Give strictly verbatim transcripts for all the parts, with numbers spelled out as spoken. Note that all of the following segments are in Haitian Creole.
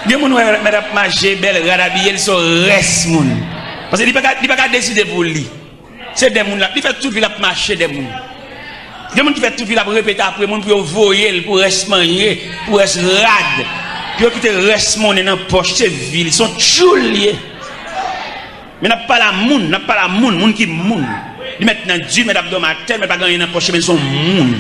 Gen moun wè mèt ap mache, bèl rad abiye, l se yon rès moun. Paske li pa ka, li pa ka deside pou li. Se dè moun l ap, li fè tout vi l ap mache dè moun. Gen moun ki fè tout vi l ap repete apre moun pou yo voye l, pou rès manye, pou rès rad. Pou yo kite rès monnen nan pòch, se vi l, se yon tchoul li ye. Men n ap pale a moun, n ap pale a moun, moun ki moun. Li mèt nan di, mèt ap dòmi atè, mèt pa gen anyen nan pòch, men l se yon moun.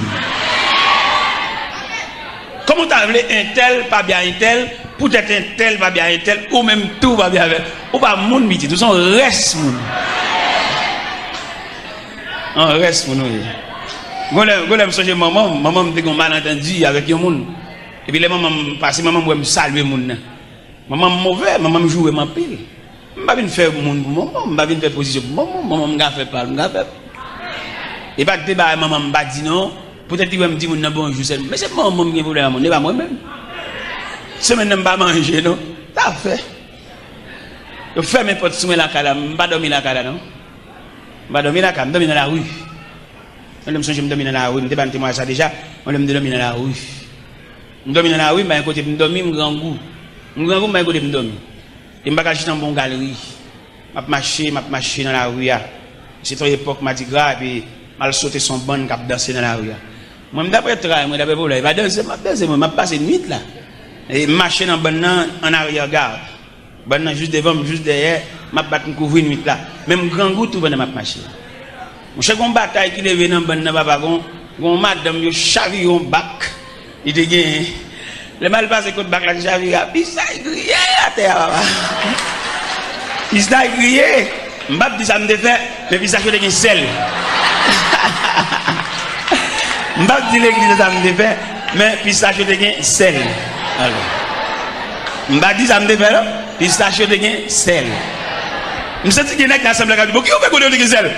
Kòman w ta vle entèl pa byen entèl, poutèt entèl pa byen entèl, ou menm tou pa byen avè l? Ou pa moun, pitit, ou se yon rès moun. Yon rès moun ou ye. Gon lè, gon lè m sonje manman m, manman m te gen yon malantandi avèk yon moun. Epi lè manman m pase, manman m wè m salye moun nan. Manman m move, manman m joure m anpil. M pa vin fè moun pou manman m, m pa vin fè pozisyon pou manman m, manman m ka fè pa l, m ka fè. E pa t de bagay manman m pa di non, poutèt li wè m di moun nan bonjou sèlman. Men se manman m gen pwoblèm ak moun, e pa mwen menm. Semèn nan m pa manje non. Sa fè. Yo fèmen pòt sou mwen lakay la, m pa dòmi lakay la non. M pa dòmi lakay, m dòmi nan lari. Yon lè m sonje m dòmi nan lari, m te ba n temwayaj sa deja, yon lè m te dòmi nan lari. M dòmi nan lari, m pa gen kote pou m dòmi, m grangou. M grangou, m pa gen kote pou m dòmi. E m pa ka chita anba yon galri. M ap mache, m ap mache nan lari a. Se te yon epòk madigra, epi m al sote sou yon bann k ap danse nan lari a. Mwen, m daprè tray mwen, daprè pwoblèm, e pa danse m ap danse, mwen, m ap pase nwit la. E m mache nan bann nan, an aryè gad. Bann nan jis devan m, jis dèyè, m ap bat m kouvri nwit la. Men m grangou tou pandan m ap mache. Monchè, gon batay ki leve nan bann nan, papa, gon, gon madanm yo chavire yon bak li te genyen. Lè m al pase kot bak la, li chavire a, pistach griye atè a, papa. Pistach griye. M p ap di sa m te fè, men pistach yo te gen sèl. M p ap di legliz sa m te fè, men pistach yo te gen sèl. Alò. M pa di sa m te fè non. Pistach yo te gen sèl. M santi gen nèg nan asanble a k ap di, "Bon, ki yo fè kote yo te gen sèl?"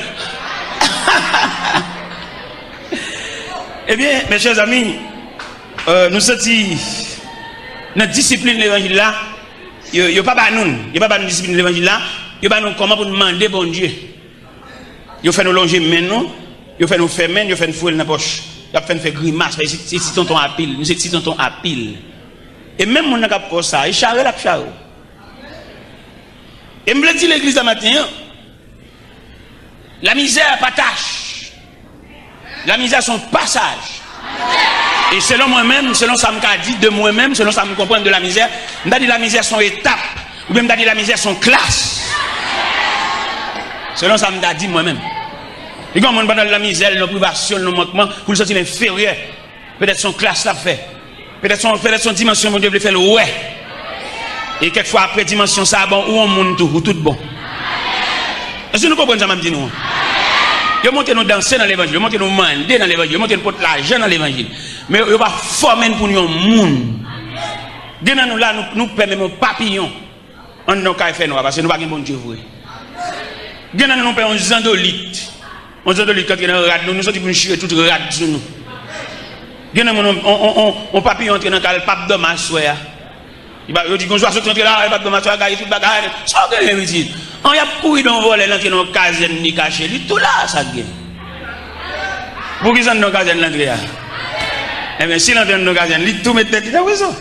Ebyen, mes chers amis, euh, nou santi nan disiplin levanjil la, yo, yo pa ba nou, yo pa ba nou disiplin levanjil la, yo ba nou kòman pou nou mande Bondye. Yo fè nou lonje men nou, yo fè nou fèmen, yo fè n foure l nan pòch. Y ap fè n fè grimas, paske se, se ti tonton apil, nou se ti tonton apil. E menm moun nan k ap fè w sa, e chare l ap chare w. E m vle di legliz la maten an, lamizè pa tach. Lamizè se yon pasaj. E selon mwen menm, selon sa m ka di de mwen menm, selon sa m konprann de lamizè, m ta di lamizè se yon etap, oubyen m ta di lamizè se yon klas. Selon sa m ta di mwen menm. Li gen yon moun pandan l nan mizè, l nan privasyon, l nan mankman, pou l santi l enferyè. Petèt se yon klas l ap fè. Petèt se yon, petèt se yon dimansyon Bondye vle fè l wè. E kèk fwa apre dimansyon sa a, bon, ou yon moun tou, ou tout bon. Èske nou konprann sa m ap di nou an? Yo montre nou danse nan levanjil, yo montre nou mande nan levanjil, yo montre nou pot lajan nan levanjil. Men yo, yo pa fòme n pou nou yon moun. Gen nan nou la, nou, nou pè menm yon papiyon. Anndan yon kay fènwa, paske nou pa gen Bondye vre. Gen nan nou, nou pè yon zandolit. Yon zandolit ki antre nan rad nou, nou santi pou nou chire tout rad sou nou. Gen nan moun, yon, yon, yon, yon, yon papiyon antre nan kay, l p ap dòmi aswè a. Li pa, yo di, gon zwazo ki antre la, li p ap dòmi aswè a, gaye tout bagay. Sa w genyen, pitit? An, y ap kouri de yon vòlè, l antre nan yon kazèn, li kache, li tou la, sa k gen? Poukisa anndan kazèn l antre a? Ebyen, si l antre anndan kazèn, li tou met tèt li nan prizon.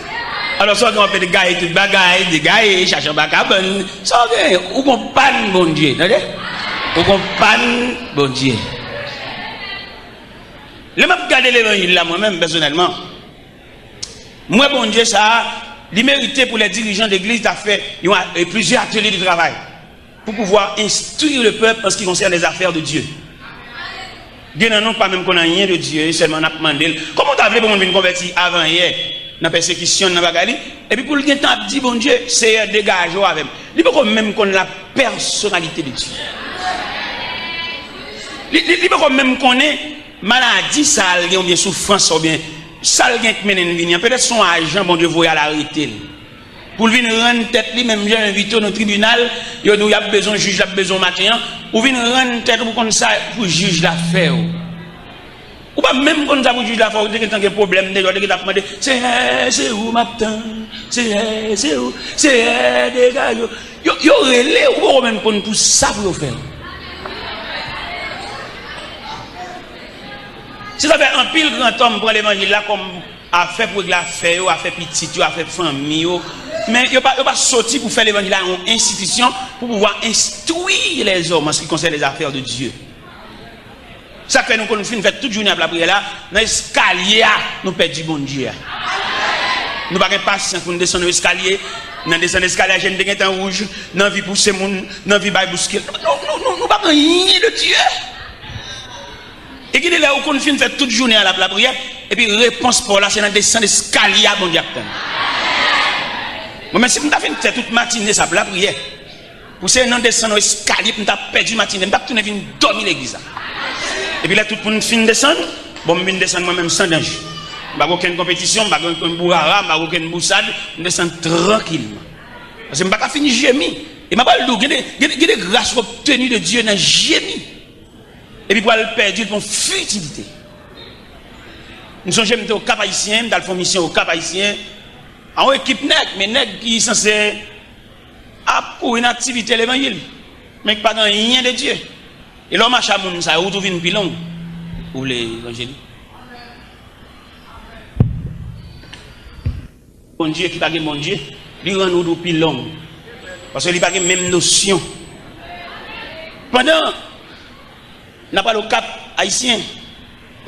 Alò, sa w gen w ap pede gaye tout bagay, degaye, chache anba kabann. Sa w gen? Ou gon pann Bondye, tande? Ou gon pann Bondye. Lè m ap gade levanjil la, mwen menm, pèsonèlman, m wè Bondye sa a, li merite pou lè dirijan legliz ta fè yon a-, e plizyè atelye de travay. Pour pouvoir instruire le peuple en ce qui concerne les affaires de Dieu. Gen nan nou pa menm konn anyen de Dye, sèlman n ap mande l. Kòman w ta vle pou moun vin konvèti avan yè nan pèsekisyon, nan bagay li, epi pou l gentan ap di Bondye, Seyè, degaje w avè m? Li poko menm konn la pèsonalite de Dye. Li, li, li poko menm konnen maladi sa l gen, oubyen soufrans, oubyen sa l gen k mennen l vini an. Petèt se yon ajan Bondye voye al arete l. Pou l vin rann tèt li, menm jan yo envite w nan tribinal, yo di w y ap bezwen jij la, ap bezwen w maten an, ou vin rann tèt ou pou konn sa pou jij la fè w. Ou pa menm konn sa pou jij la fè w, ou te gentan gen pwoblèm deja, ou te gentan ap mande, Seyè, se ou m ap tann, Seyè, se ou, Seyè, degaje w. Yo, yo rele, ou poko menm konn pou sa pou yo fè w. Se sa fè anpil grantòm pran levanjil la kòm afè pou regle afè yo, afè pitit yo, afè fanmi yo. Men yo pa, yo pa soti pou fè levanjil la yon enstitisyon pou pouvwa enstwi lèzòm an se ki konsène lèzafè de Dye. Sa k fè nou konn fin fè tout jounen ap lapriyè la, nan eskalye a, nou pèdi Bondye a. Nou pa gen pasyans pou n desann yon eskalye, nan desann eskalye a, je n te gentan wouj, n anvi pouse moun, n anvi bay bouske. Nou, nou, nou, nou, nou pa gen anyen de Dye. E gen de lè ou konn fin fè tout jounen an l ap lapriyè, epi repons pa w la se nan desann eskalye a Bondye ap tann. Mwen menm si m ta fin fè tout matine sa ap lapriyè, pou se nan desann yon eskalye pou m ta pèdi matine, m t ap tounen vin dòmi legliz la. Epi lè tout moun fin desann, bon m vin desann mwen menm san danje. M pa gen okenn konpetisyon, m pa gen okenn bourara, m pa gen okenn bousad, m desann trankilman. Paske m pa ka fin jemi. E m ap al di w, gen de, gen de, gen de gras w obteni de Dye nan jemi. Epi pou al pèdi l pou yon fitilite. M sonje m te Okap Ayisyen, m t al fè yon misyon Okap Ayisyen. A yon ekip nèg, men nèg ki sanse ap kouri nan aktivite levanjil, men ki pa gen anyen de Dye. E lè w mache a moun sa yo, wout ou vin pi long. Ou vle evanjelik? Bondye ki pa gen Bondye, li rann wout ou pi long. Paske li pa gen menm nosyon. Pandan n ap al Okap Ayisyen,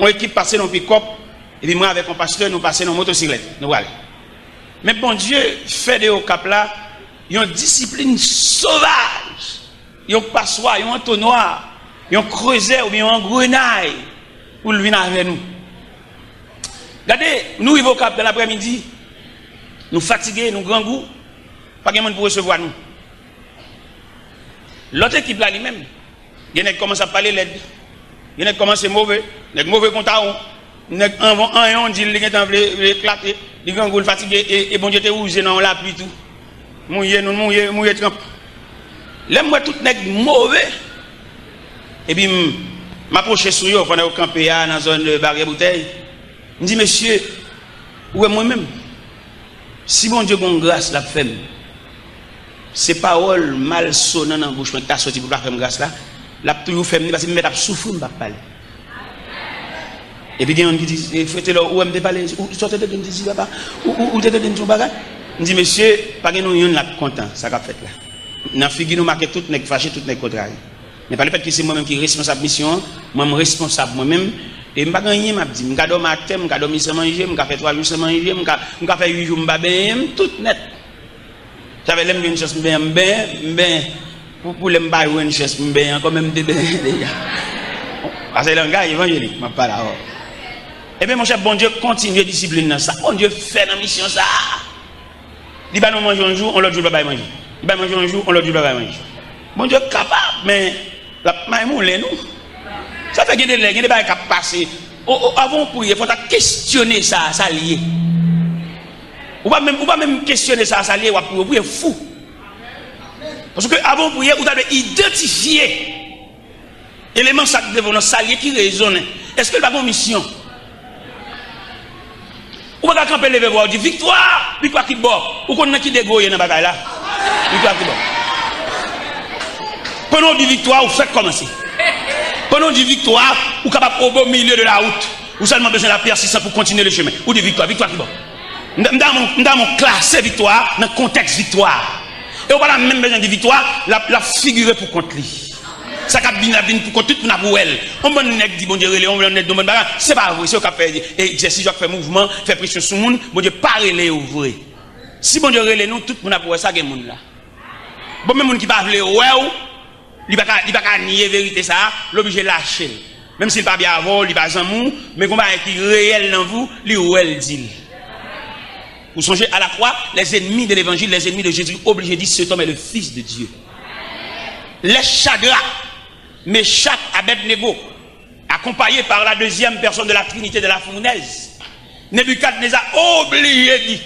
yon ekip pase nan pikòp, epi mwen avèk yon pastè, nou pase nan motosiklèt, nou prale. Men Bondye fè de Okap la yon disiplin sovaj, yon paswa, yon antonwa, yon krezè oubyen yon angrenay pou l vin avè nou. Gade, nou rive Okap nan laprèmidi, nou fatige, nou grangou, pa gen moun pou resevwa nou. Lòt ekip la li menm, gen nèg kòmanse ap pale lèd, gen nèg kòmanse move, nèg move kon tawon, nèg anvan anyen w di l li gentan vle, vle eklate, li grangou, l fatige, e, e Bondye te wouze nan yon lapli tou. Mouye, nou mouye, mouye tranp. Lè m wè tout nèg move, epi m, m apwoche sou yo pandan yo kanpe a nan zòn, e, Baryè Boutèy, m di, mesye, ou wè mwen menm? Si Bondye gon gras l ap fè m, se pawòl malsonan nan bouch mwen ki ta soti pou l pa fè m gras la, l ap toujou fè m li, paske m mèt ap soufri, m p ap pale. Epi gen youn ki di, e, frè Telò, ou wè m te pale, ou, sa w te tande m te di papa? Ou, ou, ou te tande m di yon bagay? M di, mesye, pa gen nou youn la k kontan sa k ap fèt la. Nan figi nou make tout nèg fache, tout nèg kontrarye. Men pa lefèt ke se mwen menm ki responsab misyon an, mwen m responsab mwen menm, e m pa gen anyen m ap di. M ka dòmi atè, m ka dòmi san manje, m ka fè twa jou san manje, m ka, m ka fè uit jou m pa benyen, m tout nèt. Sa fè lè m jwenn chans m benyen, m benyen, m benyen. Pou, pou lè m pa jwenn chans m benyen ankò, men m te benyen deja. Paske langaj evanjelik m ap pale avè w. Ebyen, monchè, Bondye kontinye disiplin nan. Sa Bondye fè nan misyon sa a? Li ba nou manje yon jou, yon lòt jou l pa bay manje. Li bay manje yon jou, yon lòt jou l pa bay manje. Bondye kapab, men l ap mayimoulen nou. Sa fè gen de lè, gen de bagay k ap pase. O, o, avan w priye, fò w ta kesyone sa, sa l ye. Ou pa menm, ou pa menm kesyone sa, sa l ye, w ap priye, ou priye fou. Paske avan w priye, ou ta dwe idantifye eleman sa k devan w nan, sa l ye ki rezonnen. Èske l pa gen yon misyon? Ou pa ka kanpe leve vwa w di, viktwa! Viktwa ki bò? Ou konn nan ki degre w ye nan bagay la? Viktwa ki bò? Pandan w di viktwa, ou fèk kòmanse. Pandan w di viktwa, ou kapab au beau milieu de la route. Ou sèlman bezwen la pèsistans pou kontinye le chemen. Ou di viktwa, viktwa ki bò? M ta, m ta, m ta klase viktwa nan kontèks viktwa. E ou pa ta menm bezwen di viktwa, l ap, l ap figire pou kont li. Sa k ap vin la vin pou kont tout moun ap wè l. Yon bann nèg di Bondye rele, yon bann nèg di yon bann bagay. Se pa vre, se yo k ap fè egzèsis, yo k ap fè mouvman, fè presyon sou moun. Bondye pa rele yo vre. Si Bondye rele nou, tout moun ap wè sa gen moun la. Bon, men moun ki pa vle wè w, li pa ka, li pa ka nye verite sa a, l oblije lache l. Menm si l pa byen avè w, li pa zanmi w, men gen yon bagay ki reyèl nan vi w, li wè l di l. Vous songez, à la croix, les ennemis de l'évangile, les ennemis de Jésus, obligés disent, cet homme est le Fils de Dieu. Lè Chadrak, Mechak, Abèdnego, accompagnés par la deuxième personne de la Trinité de la fournaise, Nebikadneza oblije di,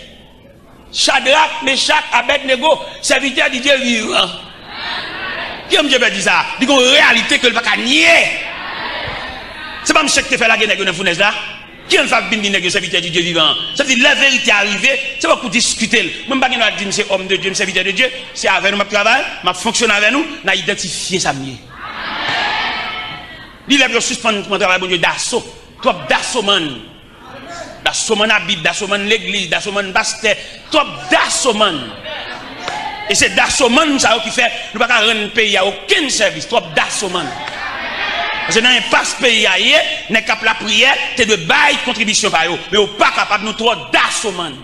Chadrak, Mechak, Abèdnego, sèvitè di Dye vivan. Kijan Bondye fè di sa? Li gen yon reyalite ke l pa ka nye. Se pa misye ki te fè lage nèg yo nan founèz la? Kijan l fè ap vin di nèg yo sèvitè di Dye vivan an? Sa vle di, lè verite a rive, se pa pou diskite l. Mwen, m pa gen dwa di m se òm de Dye, m sèvitè de Dye. Se avè nou m ap travay, m ap fonksyone avè nou, n a idantifye sa m ye. Li lè pou yo sispann pran travay Bondye daso. Twòp dasomann. Dasomann a Bib, dasomann legliz, dasomann pastè, twòp dasomann. E se dasomann sa yo ki fè nou pa ka rann peyi a okenn sèvis, twòp dasomann. Paske nan enpas peyi a ye, nèg k ap lapriyè te dwe bay kontribisyon pa yo, men yo pa kapab, nou twò dasomann.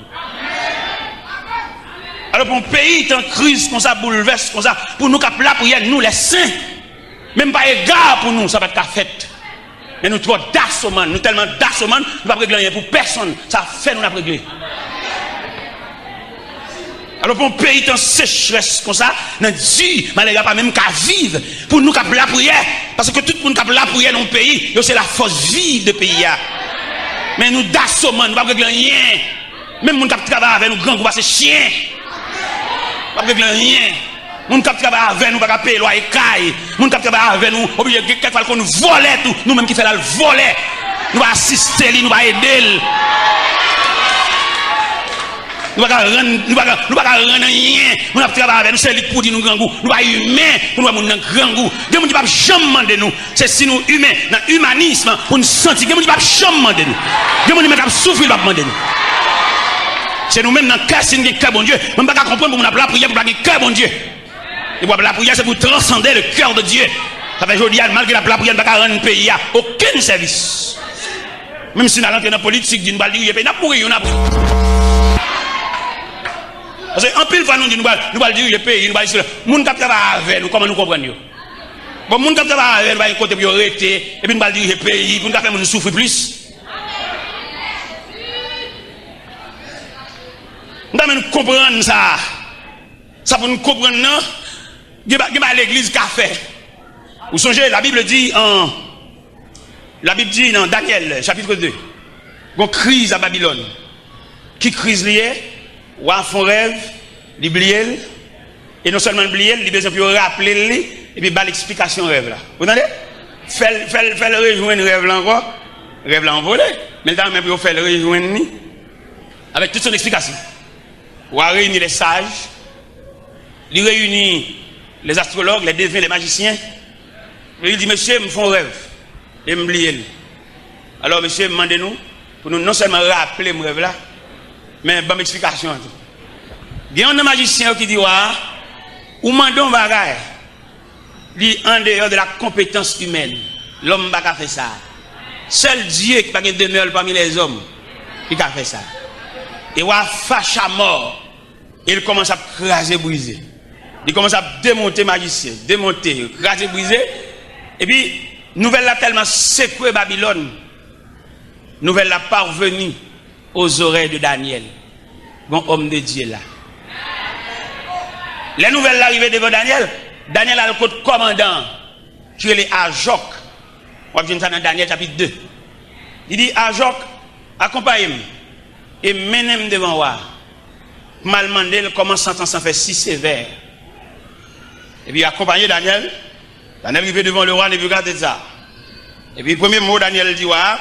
Alò pou yon peyi tan kriz konsa, boulvès konsa, pou nou k ap lapriyè, nou lèsen, menm pa ega pou nou, sa pa t ka fèt. Men nou twò dasomann, nou tèlman dasomann, nou p ap regle anyen pou pèsonn. Sa fè nou n ap regle. Alò pou yon peyi tan sechrès konsa, nan di, malere a pa menm ka viv, pou nou k ap lapriyè, paske tout moun k ap lapriyè nan yon peyi, yo se lafòs viv de peyi a. Men nou dasomann, nou p ap regle anyen. Menm moun k ap travay avè nou grangou pase chen. W ap regle anyen. Moun k ap travay avè nou pa ka peye lwaye kay. Moun k ap travay avè nou oblije gen kèk fwa l konn vòlè tou. Nou menm ki fè l al vòlè. Nou pa asiste li, nou pa ede l. Nou pa ka rann, nou pa ka, nou pa ka rann anyen. Moun ap travay avè nou, se li k pou di nou grangou. Nou pa imen pou nou wè moun nan grangou. Gen moun ki p ap janm mande nou. Se si nou imen, nan imanism, pou n santi. Gen moun ki p ap janm mande nou. Gen moun li menm k ap soufri, li p ap mande nou. Se nou menm nan kè, si n gen kè Bondye. Mwen m pa ka konprann pou moun ap lapriyè, pou pa gen kè Bondye. E pou ap lapriyè, se pou transande le cœur de Dieu. Sa fè jodi a, malgre n ap lapriyè, n pa ka rann peyi a okenn sèvis. Menm si n al antre nan politik, di n pral dirije peyi, n ap mouri youn apre. Paske anpil fwa nou di nou pral, nou pral dirije peyi, nou pral dirije moun k ap travay avè nou, kòman nou konprann yo? Bon, moun k ap travay avè nou pa gen kote pou yo rete, epi nou pral dirije peyi, pou nou ka fè moun soufri plis. M ta renmen nou konprann sa. Sa pou nou konprann nan, gen ba- gen bagay legliz ka fè. Ou sonje, la Bible di an, la Bib di nan Danyèl, chapit de, gon kriz a Babilòn. Ki kriz li ye? Wa fè yon rèv, li bliye l, e non sèlman l bliye l, li bezwen pou yo raple l li, epi ba l eksplikasyon rèv la. Ou tande? Fè l, fè l, fè l rejwenn rèv la ankò. Rèv la anvole, men l ta renmen pou yo fè l rejwenn li avèk tout son eksplikasyon. Wa reyini lè saj, li reyini lè zastrològ, lè deven, lè majisyen. Li di, mesye, m fè yon rèv e m bliye l. Alò, mesye, m mande nou pou nou non sèlman raple m rèv la, men ban m eksplikasyon an tou. Gen youn nan majisyen yo ki di wa a, ou mande yon bagay, li andeyò de la konpetans imèn. Lòm pa ka fè sa. Sèl Dye ki pa gen demè l pami lèzòm ki ka fè sa. E wa a fache a mò. E l kòmanse ap kraze brize. Li kòmanse ap demonte majisyen, demonte, kraze brize. Epi, nouvèl la tèlman sekwe Babilòn, nouvèl la parvenu aux oreilles de Daniel. Gon òm de Dye la. Lè nouvèl la rive devan Danyèl, Danyèl al kot kòmandan an, ki rele Ajòk. W ap jwenn sa nan Danyèl chapit de. Li di, Ajòk, akonpaye m e mennen m devan wa a, pou m al mande l kòman santans lan fè si sevè. Epi akonpaye Danyèl, Danyèl rive devan le roi Nebikadneza. Epi premye mo Danyèl di wa a,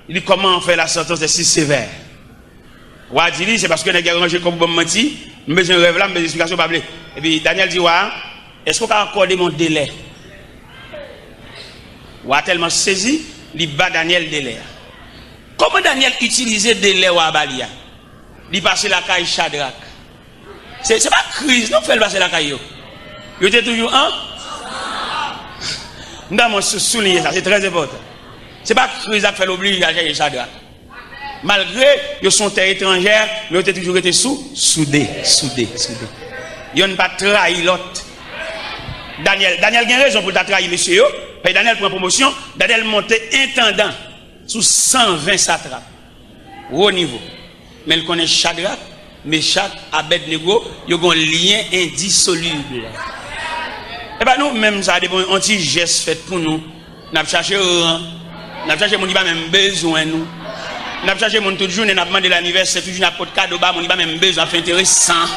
li di, comment on fait la sentence est si sévère? Wa di li, se paske nèg yo ranje kò pou ban m manti, m bezwen rèv la, m bezwen eksplikasyon, pa vle. Epi Danyèl di wa a, èske w ka akòde m yon delè? Wa a tèlman sezi, li ba Danyèl delè a. Kòman Danyèl itilize delè wa a ba li a? Li pase lakay Chadrak. Se, se pa kriz non k fè l pase lakay yo. Yo te toujou an. M ta renmen sou- souliye sa, se trè enpòtan. Se pa kriz la k fè l oblije al chèche Chadrak. Malgre yo se yon tè etranjè, men yo te toujou rete sou, soude, soude, soude. Yonn pa t trayi lòt. Danyèl, Danyèl gen rezon pou l ta trayi mesye yo. Paske Danyèl pran pwomosyon, Danyèl monte entandan sou san ven satrap. Wo nivo. Men l konnen Chadrak, Mechak, Abèdnego, yo gen yon lyen endisolib. E pa nou menm sa, depi yon ti jès fèt pou nou, n ap chache ran, n ap chache moun ki pa menm bezwen nou. N ap chache moun tout jounen, n ap mande l anivèsè, tout jounen ap pot kado ba moun ki pa menm bezwen, ap fè enteresan.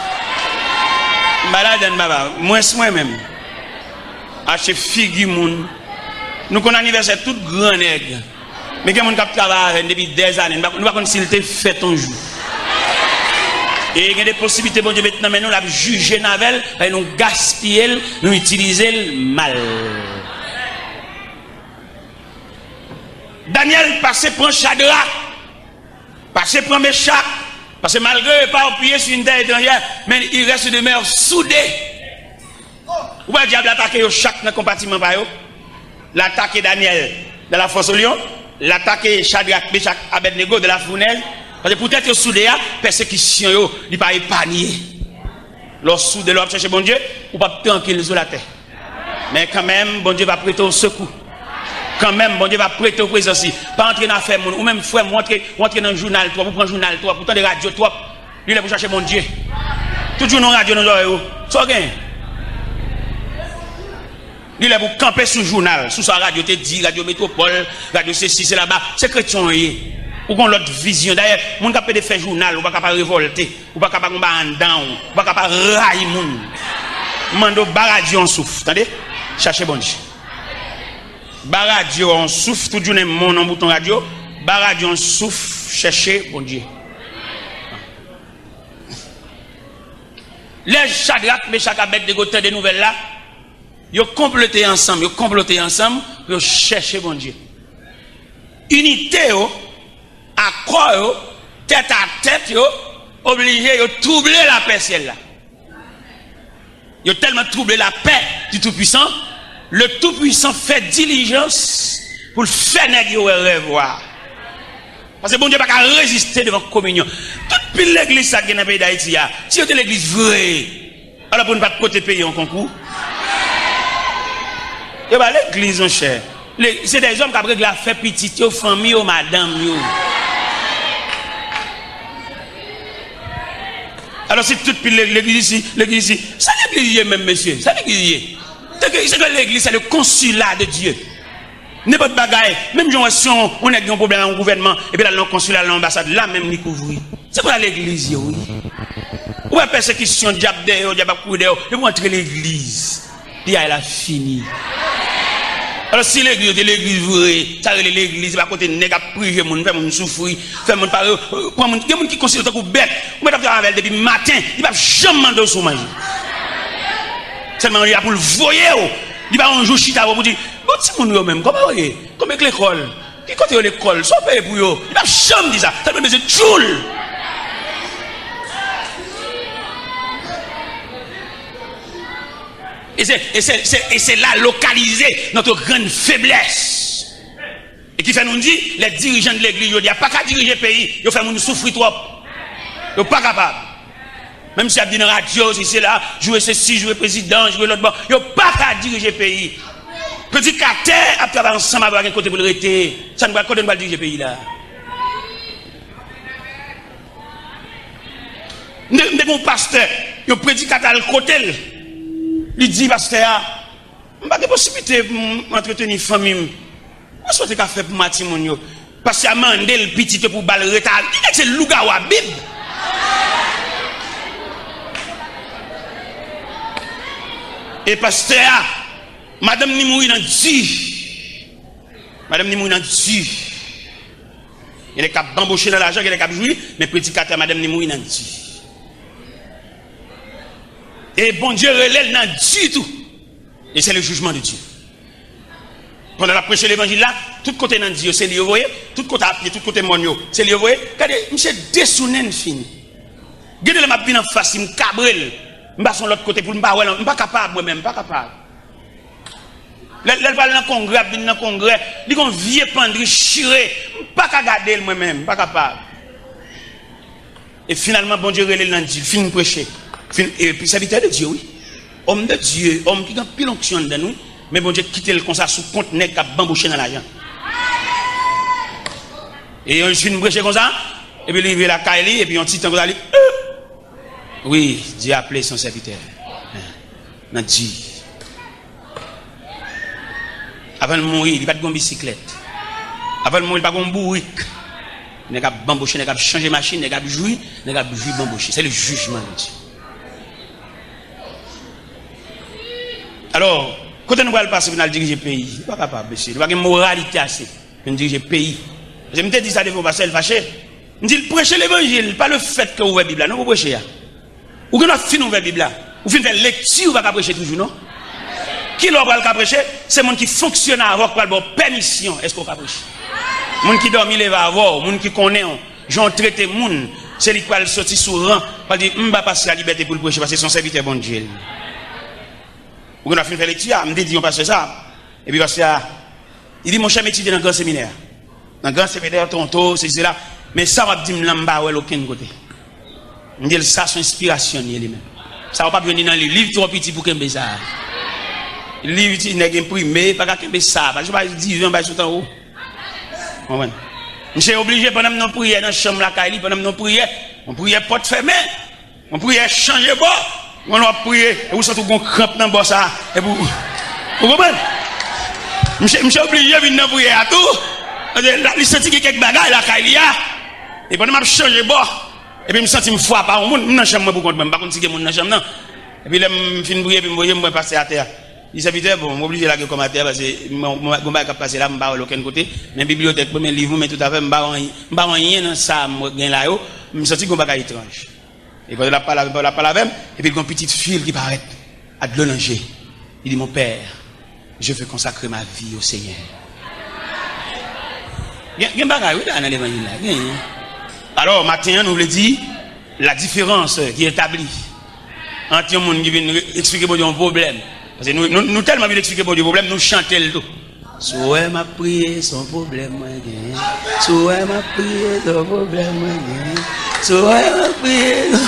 M pa ladann, papa, mwens mwen menm. Achte figi moun. Nou konn anivèsè tout gran nèg. Men gen moun k ap travay avè n depi dèzane, nou pa, nou pa konn si l te fèt yon jou. E gen de posiblite Bondye met nan men nou, l ap jije n avè l, paske nou gaspiye l, nou itilize l mal. Danyèl pase pran Chadrak. Pase pran Mechak, paske malgre yo eparpiye sur une terre étrangère, men ils restent, demeurent soudés. Ou wè dyab la atake yo chak nan konpatiman pa yo. L atake Danyèl dans la fosse au lion, l atake Chadrak, Mechak, Abèdnego dans la fournaise. Paske poutèt yo soude a, pèsekisyon yo, li pa epanye. Lè w soude, lè w ap chèche Bondye, ou p ap trankil sou latè. Men kanmenm, Bondye va prete w sekou. Kanmenm, Bondye va prete w prezans li. Pa antre nan afè moun. Ou menm, frè m, ou antre, ou antre nan jounal twòp, ou pran jounal twòp, ou tande radyo twòp. Li lè pou chache Bondye. Tout jounen w radyo nan zòrèy ou. Sa w gen? Li lè pou kanpe sou jounal, sou sa radyo te di, radyo Metwopòl, radyo sesi, sela. Se kretyen w ye. Ou gen lòt vizyon. Dayè, moun k ap pede fè jounal, ou pa ka pa revòlte. Ou pa ka pa gen bagay anndan w. Ou pa ka pa rayi moun. M mande w, ba radyo yon souf, tande? Chache Bondye. Ba radyo yon souf, tout jounen m nan bouton radyo, ba radyo yon souf, chèche Bondye. Lè Chadrak, Mechak, Abèdnego tande nouvèl la, yo konplote ansanm, yo konplote ansanm pou yo chèche Bondye. Inite yo, akò yo, tèt a tèt yo, oblije yo twouble lapè syèl la. Yo tèlman twouble lapè du Tout-Puissant, le Tout-Puissant fè dilijans pou l fè nèg yo wè rèv wa. Paske Bondye pa ka reziste devan kominyon. Tout pil legliz sa k gen nan peyi Dayiti a, si yo te legliz vre, alò pou n pa t pote peyi an konkou. Yo pa legliz, monchè. Le, se dèzòm k ap regle afè pitit yo, fanmi yo, madanm yo. Alò, si tout pil le-, legliz isi, legliz isi, sa legliz ye menm, mesye? Sa legliz ye? Se ke, se ke legliz, se le consulat de Dieu. Nenpòt bagay, menm jan w wè si yon, yon nèg gen yon pwoblèm ak yon gouvènman, epi l al nan konsila, al nan anbasad, la menm li kouvri. Se konsa legliz ye, wi. Ou wè pèsekisyon, dyab dèyè w, dyab ap kouri dèyè w, depi w antre legliz, piyay la fini. Alò, si legliz yo te legliz vre, sa rele legliz, se pa kote nèg ap prive moun, fè moun soufri, fè moun pa, pran moun, gen moun ki konsidere w tankou bèt, ou mèt ap travay avè l depi maten, li p ap janm mande w si w manje. Sèlman li la pou l voye w. Li pa yon jou chita pou di, bon, timoun yo menm, kòman yo ye? Kòman k lekòl? Ki kote yo lekòl? Sa w peye pou yo? Li p ap janm di sa. Sèlman l bezwen tchoul. Et c'est, et c'est, c'est, et c'est là localisée notre grande faiblesse. E ki fè nou di, lè dirijan de legliz yo di, a pa ka dirije peyi, yo fè moun soufri twòp. Yo pa kapab. Menm si y ap di nan radyo, si se la, joure sesi, joure prezidan, joure lòt bò, yo pa ka dirije peyi. Predikatè ap travay ansanm avè w, pa gen kote pou l rete. Sa n pral, kote n pral dirije peyi la? M te, m te gen yon pastè, yon predikatè al kote l. Li di pastè a, m pa gen posiblite pou m antreteni fanmi m. Mwen sot te ka fè pou m a timoun yo. Pastè a mande l pitit yo pou ba l reta. Li nèg se lougawou a Bib. E pastè a, madanm ni mouri nan di. Madanm ni mouri nan di. Gen nèg k ap banboche nan lajan, gen nèg k ap jwi, men predikatè a madanm ni mouri nan di. E Bondye rele l nan di tou. Et c'est le jugement de Dieu. Pandan l ap preche levanjil la, tout kote nan di yo, se li yo voye, tout kote a pye, tout kote mòn yo, se li yo voye. Gade, misye desounen fini. Gen de lè m ap vin anfas li, m kabre l, m pase yon lòt kote pou l, m pa wè l, m pa kapab, mwen menm, m pa kapab. Lè, lè l pral nan kongrè, ap vin nan kongrè, li gon vye pandri chire, m pa ka gade l, mwen menm, m pa kapab. E finalman, Bondye rele l nan di l, fin preche. Fin, epi sèvitè de Dye, wi. Homme de Dieu, òm ki gen anpil onksyon anndan l, wi. Men Bondye kite l konsa sou kont nèg k ap banboche nan lajan. E yon jou fin preche konsa, epi li rive lakay li, epi yon ti tan konsa, li, euh! Wi, Dieu a appelé son serviteur. Nan di. Avan l mouri, li pa t gen yon bisiklèt. Avan l mouri, li pa t gen yon bourik. Nèg ap banboche, nèg ap chanje machin, nèg ap jwi, nèg ap jwi banboche. C'est le jugement de Dieu. Alò, kote nou pral pase pou n al dirije peyi? Nou pa kapab, mesye. Nou pa gen moralite ase pou n dirije peyi. Paske m te di sa devan yon pastè, l fache. M di l, preche levanjil, pa le fèt ke w ouvè Bib la, non, pou preche a. Ou gen dwa fin ouvè Bib la. Ou fin fè lekti, ou pa ka preche toujou, non. Kilè w pral ka preche? Se moun ki fonksyone avè w k pral ba w pèmisyon. Èske w ka preche? Moun ki dòmi leve avè w, moun ki konnen w, Jan w trete moun, se li k pral soti sou ran, pral di, "M ba pastè a libète pou l preche, paske se yon sèvitè Bondye l ye." Ou gen dwa fin fè lekti a, m te di yon pastè sa, epi pastè a, li di, "Monchè, m etidye nan gran seminè a. Nan gran seminè, Toronto, sesi, sela, men sa w ap di m lan, m pa wè l okenn kote." M di l, "Sa se yon enspirasyon l ye li menm. Sa w p ap jwenn li nan liv, liv twò piti pou kenbe sa a. Liv ti nèg enprime, pa ka kenbe sa a, pa jwenn pa diven bay sot anwo." Konprann? Misye oblije, pandan m nan priyè nan chanm lakay li, pandan m nan priyè, yon priyè pòt fèmen, yon priyè chanje bò, yon lè w ap priyè, epi w santi w gon kranp nan bò sa, epi w, ou konprann? Misye, misye oblije vin nan priyè a tou, paske la, li santi gen kèk bagay lakay li a, e pandan m ap chanje bò, epi m santi m frape a yon moun, m nan chanm mwen pou kont mwen, m pa konn si gen moun nan chanm nan. Epi lè m fin priyè, epi m voye, m wè pastè atè a. Li, "Sèvitè, bon, m oblije lage kò m atè a, paske m, m, gon bagay k ap pase la, m pa wè l okenn kote. Men bibliyotèk mwen, men liv mwen, men tout afè m, m pa wè anyen, m pa wè anyen nan sa m gen la yo. M santi gon bagay etranj." E pandan l ap pale avè m, pandan l ap pale avè m, epi gon pitit fi l ki parèt, a dlo nan je. Li di, "Mon père, je veux consacrer ma vie au Seigneur." Gen, gen bagay, wi, la, nan levanjil la. Gen. Alò, maten an, nou vle di, la différence qui est établie entre yon moun ki vin re-, eksplike Bondye yon pwoblèm. Paske nou, nou, nou tèlman vin eksplike Bondye pwoblèm, nou chante l tou. Si w wè m ap priye, se yon pwoblèm mwen genyen. Si w wè m ap priye, se yon pwoblèm mwen genyen. Si w wè m ap priye, se...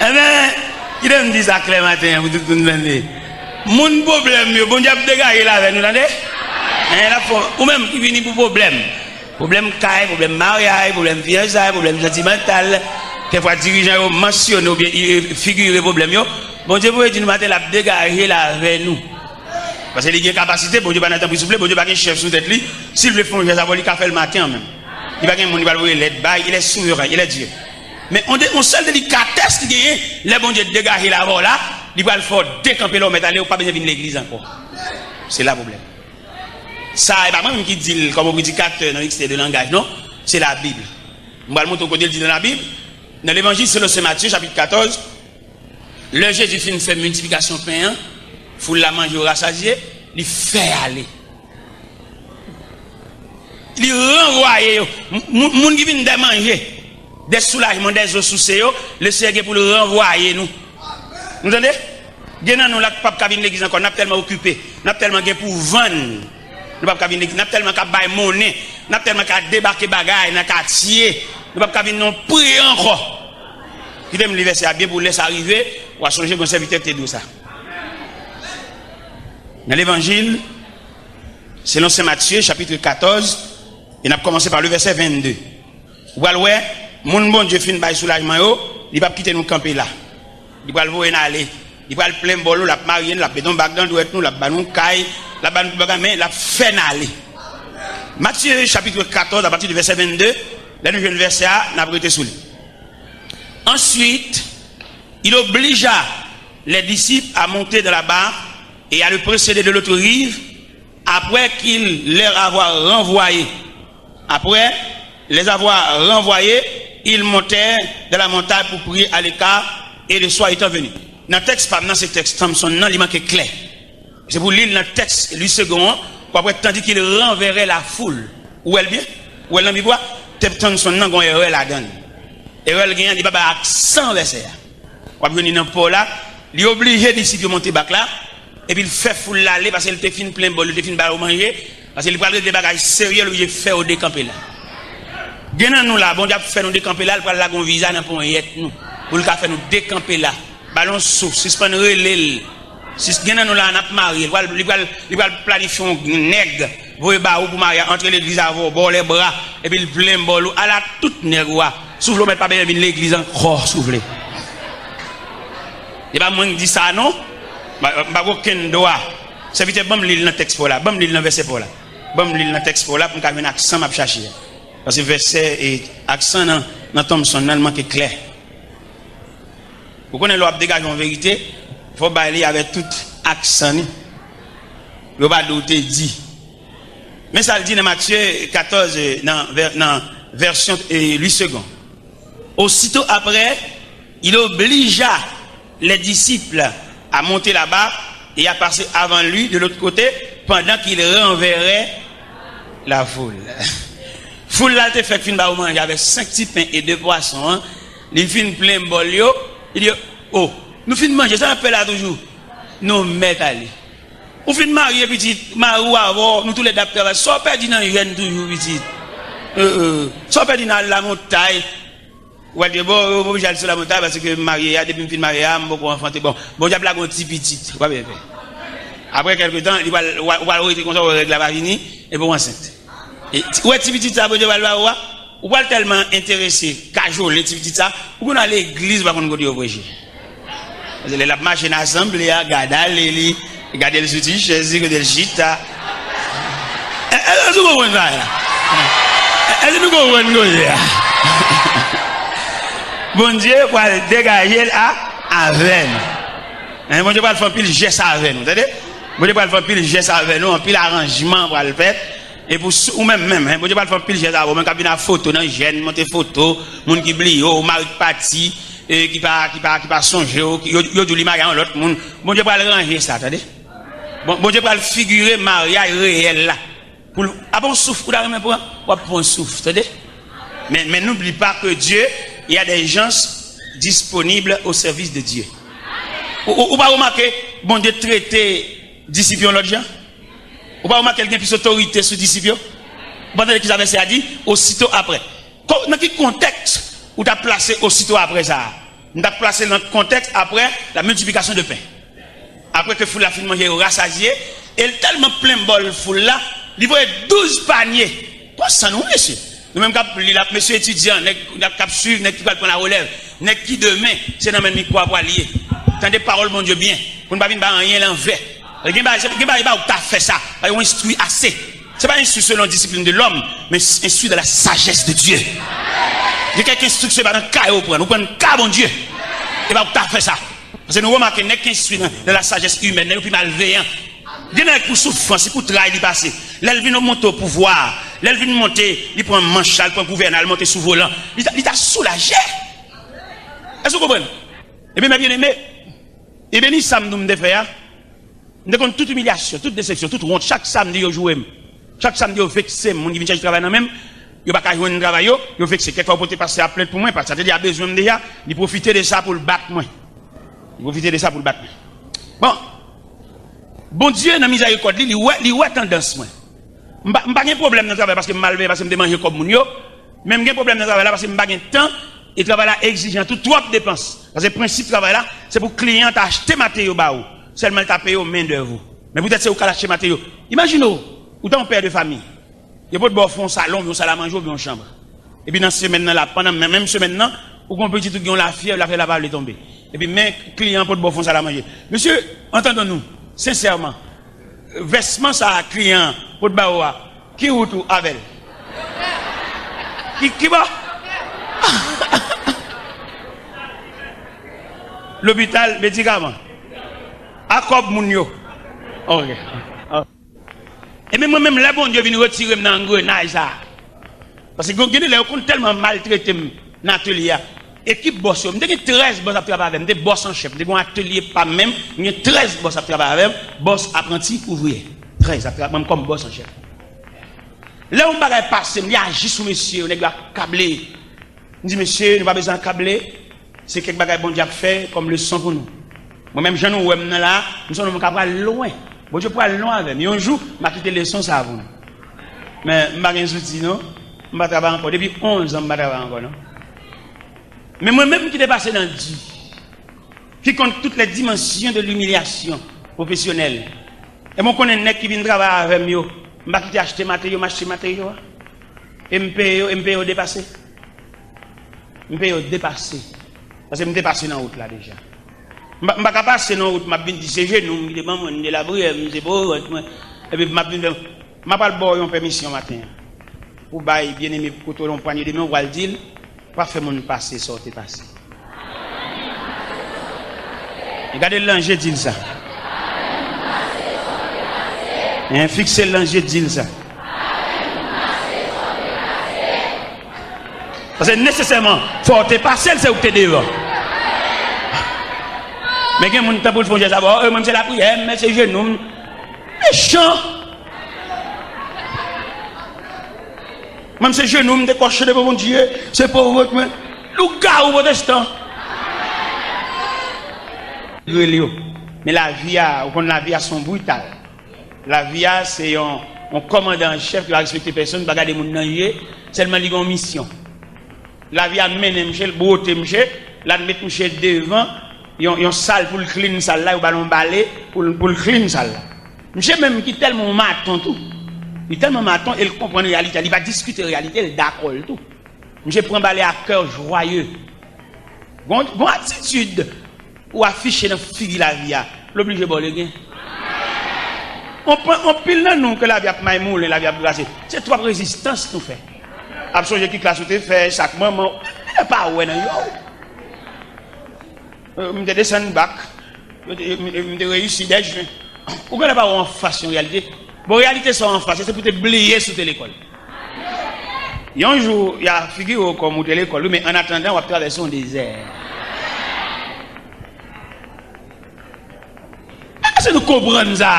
Enben, kite m di sa klè maten an pou tout moun tande. Moun pwoblèm yo, Bondye ap degaje l avè nou, tande? Enben, l ap fè, ou menm ki vini pou pwoblèm. Pwoblèm kay, pwoblèm maryaj, pwoblèm fiyansay, pwoblèm santimantal. Kèk fwa dirijan yo mansyone oubyen i-, figire pwoblèm yo. Bondye voye di nou maten, l ap degaje l avè nou. Paske li gen kapasite, Bondye pa nan tanpri souple, Bondye pa gen chèf sou tèt li. Si l vle fè yon jès avè w, li ka fè l maten an menm. Li pa gen moun li pral voye lèt bay, il est souverain, il est Dieu. Men on de, on sèl delikatès li genyen, lè Bondye degaje l avè w la, li pral fè w dekanpe la, ou mèt ale, ou pa bezwen vin legliz ankò. Se la pwoblèm. Sa, e pa mwen menm ki di l kòm yon predikatè nan lekstè de langaj, non. Se Labib. M pral montre w kote l di nan Labib. Nan Levanjil selon Sen Matye, chapit katòz, lè Jezi fin fè miltiplikasyon pen an, foul la manje, yo rasazye, li fè ale. Li ranvwaye yo. M-, moun, moun ki vin dè manje, dè soulajman, dè zo souse yo, Lesenyè gen pou l ranvwaye nou. Nou tande? Gen nan nou la k p ap ka vin legliz ankò, n ap tèlman okipe, n ap tèlman gen pou vann, nou p ap ka vin legliz, n ap tèlman ka bay monnen, n ap tèlman ka debake bagay nan katye, nou p ap ka vin nan priyè ankò. Kite m li vèsè a byen pou lè sa rive, w a sonje gon sèvitè ki te di w sa. Nan Levanjil selon Sen Matye, chapit katòz, e n ap kòmanse pa le vèsè vennde. Ou pral wè, moun Bondye fin bay soulajman yo, li p ap kite nou kanpe la. Li pral voye n ale. Li pral plen bòl nou, l ap marye n, l ap mete yon bag nan dwèt nou, l ap ba nou kay, l ap ba nou tout bagay, men l ap fè n ale. Matye chapit katòz, apati de vèsè vennde, lè nou jwenn vèsè a, n ap rete sou li. Ensuite, il obligea les disciples à monter dans la barque et à le précéder de l'autre rive, après qu'il leur avoir renvoyé. Après les avoir renvoyés, ils montèrent dans la montagne pour prier à l'écart, et le soir étant venu. Nan tèks pa m nan, se tèks Thompson nan, li manke klè. Se pou li l nan tèks Louis Segond an, pou apre, tandis qu'il renverrait la foule. Ou wè l byen? Ou wè l nan Bib la? Tèks Thompson nan gon erè ladan l. Erè l genyen, li pa bay aksan vèsè a. W ap jwenn li nan pò la, li oblije disip yo monte bak la, epi l fè foul la ale, paske l te fin plen bòl, li te fin ba yo manje, paske li pral regle bagay serye, l oblije fè yo dekanpe la. Gen nan nou la, Bondye ap fè nou dekanpe la, l pral lage yon viza nan ponyèt nou, pou l ka fè nou dekanpe la. Ba l yon souf, sispann rele l. Si gen nan nou la, n ap marye, li pral, li pral, li pral planifye yon nèg, voye ba ou pou marye, antre legliz avè w, ba w lèbra, epi l plen bòl ou, ala tout nèg ou a. Soufle w mèt pa bezwen vin legliz ankò, soufle. E pa mwen k di sa non. M pa, m pa gen okenn dwa. Sèvitè, ban m li l nan tèks pa w la, ban m li l nan vèsè pa w la. Ban m li l nan tèks pa w la pou m ka jwenn aksan m ap chache a. Paske vèsè e aksan nan, nan Thompson nan, l manke klè. Ou konnen lè w ap degaje yon verite, fò w bay li avèk tout aksan li. Yo pa di w te di. Men sa l di nan Matye katòz, nan vè-, nan vèsyon, eh, Louis Segond. Aussitôt après, il obligea les disciples à monter là-bas et à passer avant lui de l'autre côté, pendant qu'il renverrait la foule. Foul la te fèk fin ba yo manje avèk senk ti pen e de pwason an, li fin plen bòl yo, li di, "O, nou fin manje, sa n ap fè la toujou?" "Nou mèt ale." "Ou fin marye, pitit, mari w avè w, nou toulède ap travay. Sa w pèdi nan jèn toujou, pitit? Sa w pèdi nan al lamontay?" Ou al di, "Bon, ou oblije al sou lamontay paske m marye a, depi m fin marye a, m poko anfante." Bon, Bondye ap lage yon ti pitit. Ou pa byen fè. Apre kèlke tan, li pral, ou pral rete konsa, ou wè règ la pa vini, epi ou ansent. E ti, ou wè ti pitit sa Bondye pral ba ou a, ou pral tèlman enterese, kajole ti pitit sa, ou konn al legliz, ou pa konn kote yo preche. Paske lè l ap mache nan asanble a, gade ale li, gade l sou ti chèz li, kote l chita. Èske nou konprann sa la? Èske nou konprann koze a? Bondye pral degaje l a, avè nou. Hein, Bondye pral fè anpil jès avè nou, tande? Bondye pral fè anpil jès avè nou, anpil aranjman pral fèt. E pou sou, ou menm, menm, hein, Bondye pral fè anpil jès avè w, menm k ap vin ak foto nan jèn, monte foto, moun ki bliye w, mari k pati, e ki pa, ki pa, ki pa sonje w, yo, yo di w li marye a yon lòt moun. Bondye pral ranje sa, tande? Bon, Bondye pral figire maryaj reyèl la. Pou l, apa yon souf ou ta renmen pran? W ap pran yon souf, tande? Men, men n'oublie pas que Dieu, il y a des gens disponibles au service de Dieu. Ou, ou, ou pa remake Bondye trete disip yo yon lòt jan? Ou pa remake l gen plis otorite sou disip yo? Ou pa tande kisa vèsè a di? Osito apre. Ko-, nan ki kontèks ou ta plase osito apre sa a? M ta plase l nan kontèks apre la miltiplikasyon de pen. Apre ke foul la fin manje, yo rasazye, e l tèlman plen bòl foul la, li voye douz panye. Konsa nou, mesye. Nou menm k ap li l ap, mesye etidyan, nèg k ap swiv, nèg ki pral pran larelèv, nèg ki demen, se nan men mikwo a pral ye. Tande pawòl Bondye byen, pou n pa vin bay anyen lanvè. Gen bagay, gen bagay, ba ou ta fè sa, pa yo enstwi ase. Se pa enstwi selon disiplin de lòm, men enstwi dans la sagesse de Dieu. Gen kèk enstriksyon, e pa nan ka yo pran, nou pran nan ka Bondye. E ba ou ta fè sa. Paske nou remake nèg ki enstwi nan, dans la sagesse humaine, nèg yo pi malveyan. Gen nèg pou soufrans, se pou tray li pase. Lè l vin monte o pouvwa, lè l vin monte, li pran manch la, li pran gouvènay, li monte sou volan. Li ta, li ta soulaje. Èske w konprann? Ebyen, mè byeneme, e beni sa m di w m te fè a. M te konn tout imilyasyon, tout desepsyon, tout wont. Chak samdi, yo joure m. Chak samdi, yo vekse m. Moun ki vin chèche travay nan men m, yo pa ka jwenn travay yo, yo vekse. Kèk fwa, yo pote pastè a plent pou mwen, pastè a te di a bezwen m deja, li pwofite de sa pou l bat mwen. Li pwofite de sa pou l bat mwen. Bon, Bondye, nan mizèrikòd li, li wè, li wè tandans mwen. M pa, m pa gen pwoblèm nan travay paske m malveyan, paske m te manje kòb moun yo, men m gen pwoblèm nan travay la paske m pa gen tan, e travay la egzijan tou, twòp depans. Paske prensip travay la, se pou kliyan ta achte materyo ba ou, sèlman l ta peye w mendèv ou. Men poutèt se ou k al achte materyo. Imajine w, ou ta yon pè de fanmi. Yo pot ba w fè yon salon, yon sal a manje oubyen yon chanm. Epi nan semèn nan la, pandan men-, menm semèn nan, ou gen yon pitit ou gen yon lafyèv, lafyèv la pa vle tonbe. Epi men kliyan an pot ba w fè yon sal a manje. Mesye, entendons-nous, sensèman, vèsman sa a kliyan an pot ba ou a, ki wout ou avè l? Ki, ki bò? Lopital, medikaman. A kòb moun yo. Ok. Ebyen, mwen menm, lè Bondye vin retire m nan angrenay sa a, paske gen, gen de lè, yo konn tèlman maltrete m nan atelye a. Ekip bòs yo, m te gen trèz bòs ap travay avè m, m te bòs an chèf, m te gen yon atelye pa m menm, m gen trèz bòs ap travay avè m, bòs, apranti, ouvriyè. Trèz ap travay, mwen kòm bòs an chèf. Lè yon bagay pase m, li aji sou mesye yo, nèg yo akable. M di, "Mesye, nou pa bezwen akable. Se kèk bagay Bondye ap fè kòm leson pou nou." Mwen menm, jan nou wè m nan la a, m se yon nonm k ap pral lwen. Bondye pral lwen avè m. Yon jou, m a kite leson sa a pou nou. Men, m pa gen zouti, non. M pa travay ankò. Depi onz an, m pa travay ankò, non. Men mwen menm ki te pase nan di, qui compte toutes les dimensions de l'humiliation professionnelle. E mwen konnen nèg ki vin travay avè m yo, m pa kite achte materyo, m achte materyo a. E m peye yo, e m peye yo depase. M peye yo depase. Paske m te pase nan wout la deja. M pa, m pa ka pase nan wout, m ap vin di se jenou m ki te ban mwen, m delabriyè, m se pòrant mwen. Epi m ap vin fè, m ap al ba w yon pèmisyon maten an. Pou bay byeneme kote w yon pwanye de men, w pral di l, pa fè moun pase sa w te pase. E gade l nan je, di l sa. Hein, fikse l nan je, di l sa. Paske nesesèman, fò w te pase l, se ou k te devan. Men gen moun, tan pou l fè yon jès, ap, "Oh, mwen, se lapriyè, men se jenou m." Mechan! Mwen, se jenou m te kòche devan Bondye, se pòv mwen. Lougawou pwotestan. Rele yo. Men lavi a, ou konn lavi a se yon brital. Lavi a se yon, yon kòmandan an chèf ki pa respekte pèsonn, pa gade moun nan je, sèlman li gen yon misyon. Lavi a mennen misye, l bwote misye, l al met misye devan yon, yon sal pou l clean sal la, yo ba l yon bale pou l, pou l clean sal la. Misye menm ki tèlman yon maton tou, li tèlman maton e l konprann reyalite a, li pa diskite reyalite, l dakò l tou. Misye pran bale a cœur joyeux. Gon, gon atitid ou afiche nan figi lavi a, l oblije ba w legen. Anpil nan nou ke lavi ap maymoulen, lavi ap grase, se twòp rezistans nou fè. Ap sonje ki klas ou te fè, sa k manman w, ou pa wè nan yo. Euh, m te desann bak, m te, m te reyisi dèj. Ou genlè pa wè anfas yon reyalite. Bon, reyalite sa w anfas, se pou te bliye si w te lekòl. Yon jou, y a figire w kòm ou te lekòl, wi, men annatandan, w ap travèse yon dezè. Èske nou konprann sa?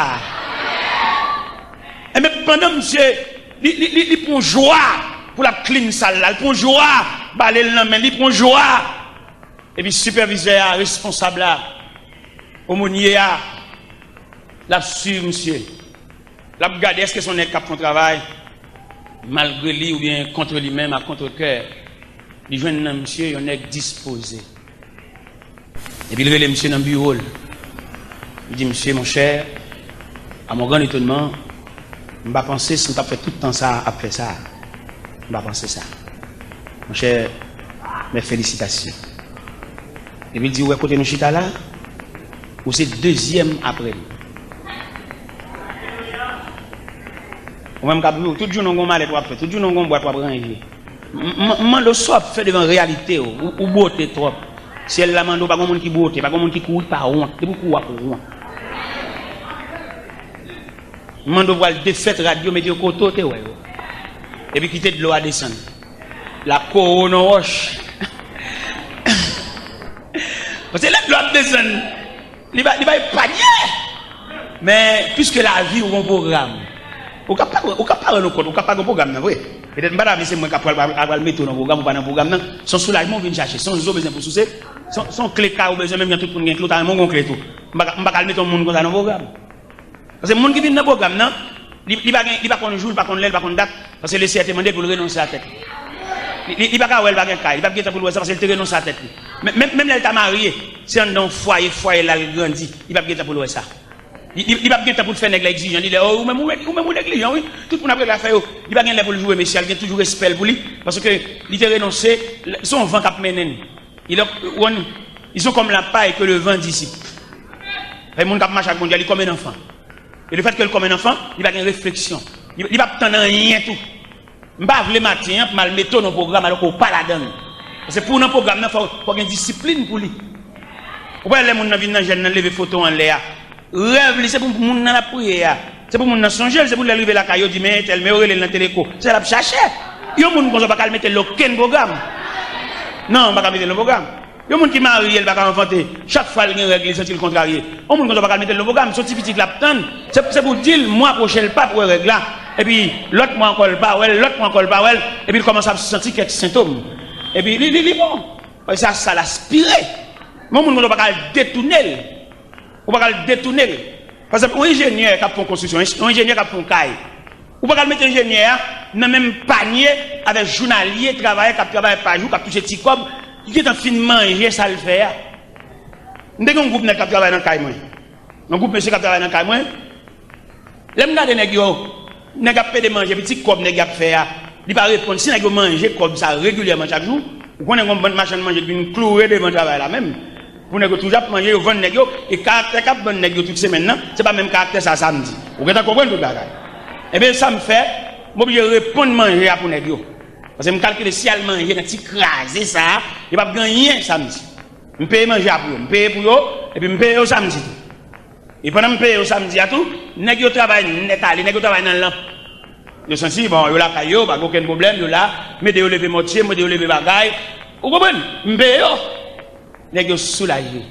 Enben, pandan misye, li, li, li, li pran jwa pou l ap clean sal la, li pran jwa bale l nan men, li pran jwa. Epi sipèvizè a, responsab la, omonye a, l ap swiv misye. L ap gade èske se yon nèg k ap fè yon travay malgre li oubyen kont li menm, a kont kè. Li jwenn nan misye yon nèg dispoze. Epi l rele misye nan biwo l. Li di, "Misye, monchè, à mon grand étonnement, m pa panse si m t ap fè tout tan sa a ap fè sa a. M pa panse sa. Monchè, mes félicitations." Epi l di, "Ou wè kote nou chita la? Ou se dezyèm apre nou." Ou menm k ap viv, tout jounen w gon malèt w ap fè, tout jounen w gon bwat w ap ranje. M, m, m mande w sa w ap fè devan reyalite w, ou, ou bwote twòp. Syèl la mande w, pa gon moun ki bwote, pa gon moun ki kouri pa wont, depi w kouri w ap wont. M mande w pral defèt rad yo, mete yo kote w te wè yo. Epi kite dlo a desann. L ap kore w nan wòch. Paske lè dlo ap desann, li pa, li pa epanye. Men, piske lavi w gon pwogram, ou ka pa, ou ka pa rann ou kont, ou ka pa gon pwogram nan vre. Petèt m pa ta vle se mwen k ap pral, ap pral mete w nan pwogram, ou pa nan pwogram nan. Se yon soulajman w vin chache, se yon zo w bezwen pou souse, se yon, se yon kle kay ou bezwen, menm jan tout moun gen kle, ou ta renmen w gon kle tou. M pa ka, m pa ka al mete yon moun konsa nan pwogram. Paske moun ki vin nan pwogram nan, li, li pa gen, li pa konn jou, li pa konn lè, li pa konn dat, paske Lesyè te mande l pou l renonse a tèt li. Li, li, li pa ka wè l pa gen kay, li p ap gen tan pou l wè sa, paske l te renonse a tèt li. Men, menm, menm lè l ta marye, se anndan yon fwaye, fwaye la l grandi, li p ap gen tan pou l wè sa. Li, li, li p ap gen tan pou l fè nèg la egzijan, li di, "Oh, ou menm, ou, ou menm, ou neglijan, wi. Tout moun ap regle afè yo." Li pa gen lè pou l joure mesye a, li gen toujou respè l pou li, paske li te renonse, se yon van k ap mennen l. Ils sont comme la paille que le vent dissipe. Fè moun k ap mache ak Bondye, li kòm yon anfan. E le fèt ke l kòm yon anfan, li pa gen refleksyon. Li, li p ap tann anyen tou. M pa vle maten an pou m al mete w nan pwogram alò ke w pa ladan l. Paske pou w nan pwogram nan, fò, fò gen disiplin pou li. Ou pa wè lè moun nan vin nan jèn nan leve foto anlè a. Rèv li, se pou moun nan l ap priye a. Se pou moun nan sonje l, se pou lè l rive lakay yo di, "Men entèl, men yo rele l nan teleko." Se sa l ap chache. Yon moun konsa w pa ka al mete l nan okenn pwogram. Non, m pa ka mete l nan pwogram. Yon moun ki marye, l pa ka anfante. Chak fwa l gen règ, li santi l kontrarye. Yon moun konsa w pa ka al mete l nan pwogram. Se yon ti pitit l ap tann. Se, se pou di l, mwa pwochen, l p ap wè règ la. Epi, lòt mwa ankò, l pa wè l, lòt mwa ankò, l pa wè l. Epi, l kòmanse ap santi kèk sentòm. Epi, li, li, li bon. Paske se a sa l aspire. Men yon moun konsa w pa ka al detounen l. Ou pa ka al detounen l. Pa egzanp, yon enjenyè k ap fè yon konstriksyon, yon enjenyè k ap fè yon kay. Ou pa ka al mete enjenyè a nan menm panye avèk jounalye, travayè k ap travay pa jou, k ap touche ti kòb, li gentan fin manje sa l fè a. M te gen yon gwoup nèg k ap travay nan kay mwen. Yon gwoup mesye k ap travay nan kay mwen. Lè m gade nèg yo, nèg ap pede manje, epi ti kòb nèg y ap fè a, li pa reponn. Si nèg yo manje kòb sa regilyèman chak jou, ou konnen gon bann machann manje ki vin kloure devan travay la menm. Pou nèg yo toujou ap manje, yo vann nèg yo, e karaktè k ap vann nèg yo tout semèn nan, se pa menm karaktè sa samdi. Ou gentan konprann tout bagay. Ebyen, sa m fè, m oblije reponn manje a pou nèg yo. Paske m kalkile si y al manje nan ti kraze sa a, yo p ap gen anyen samdi. M peye manje a pou yo, m peye pou yo, epi m peye yo samdi tou. E pandan m peye yo samdi a tou, nèg yo travay nèt ale, nèg yo travay nan lanp. Yo santi, bon, yo lakay yo, pa gen okenn pwoblèm, yo la, m ede yo leve mòtye, m ede yo leve bagay. Ou konprann? M peye yo. Nèg yo soulaje.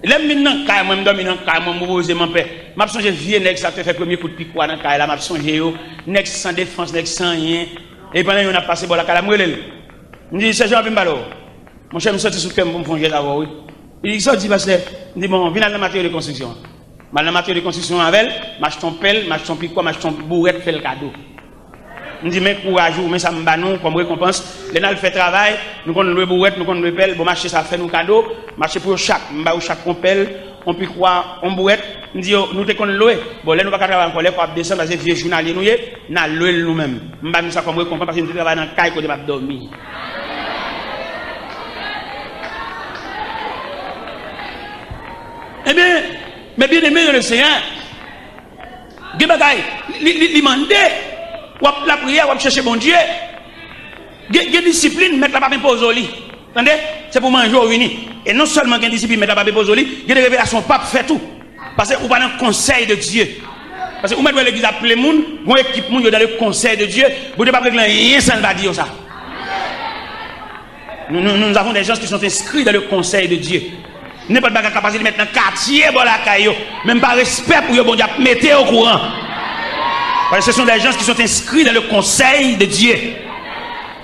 Lè m vin nan kay mwen, m dòmi nan kay mwen, m repoze m anpè. M ap sonje vye nèg sa k te fè premye kout pikwa nan kay la, m ap sonje yo. Nèg san defans, nèg san anyen. E pandan yo n ap pase bò lakay la, m rele l. M di, "Sèjan, anvi m pale w." Monchè, m santi sou kè m pou m fè yon jès avè w, wi. Li di, "Sa w di, pastè?" M di, "Bon, vin al nan materyo de konstriksyon an." M al nan materyo de konstriksyon an avè l, m achte yon pèl, m achte yon pikwa, m achte yon bourèt, fè l kado. M di, "Men kouraj ou, men sa m ba nou kòm rekonpans. Lè n al fè travay, nou konn lwe bourèt, nou konn lwe pèl. Bon, m achte sa, fè nou kado." M achte pou yo chak. M ba yo chak yon pèl, yon pikwa, yon bourèt. M di yo, "Nou te konn lwe. Bon, lè nou pa ka travay ankò, lè kò ap desann, paske vye jounalye nou ye, n a lwe l nou menm. M ba nou sa kòm rekonpans, paske nou te travay nan kay kote m ap dòmi." Ebyen, mes bien-aimés dans le Seigneur, gen bagay, li, li, li mande, w ap lapriyè, w ap chèche Bondye. Gen, gen disiplin, mèt la p ap enpoze w li. Tande? Se pou manje w vini. E non sèlman gen disiplin, mèt la p ap enpoze w li, gen de revelasyon w p ap fè tou. Paske ou pa nan konsèy de Dye. Paske ou mèt wè legliz ap ple moun, gon ekip moun yo dans le conseil de Dieu, Bondye p ap regle anyen san l pa di yo sa. Nous, nous, nous avons des gens qui sont inscrits dans le conseil de Dieu. Nenpòt bagay k ap pase, li mèt nan katye bò lakay yo. Menm pa respè pou yo, Bondye ap mete yo okouran. Parce que ce sont des gens qui sont inscrits dans le conseil de Dieu.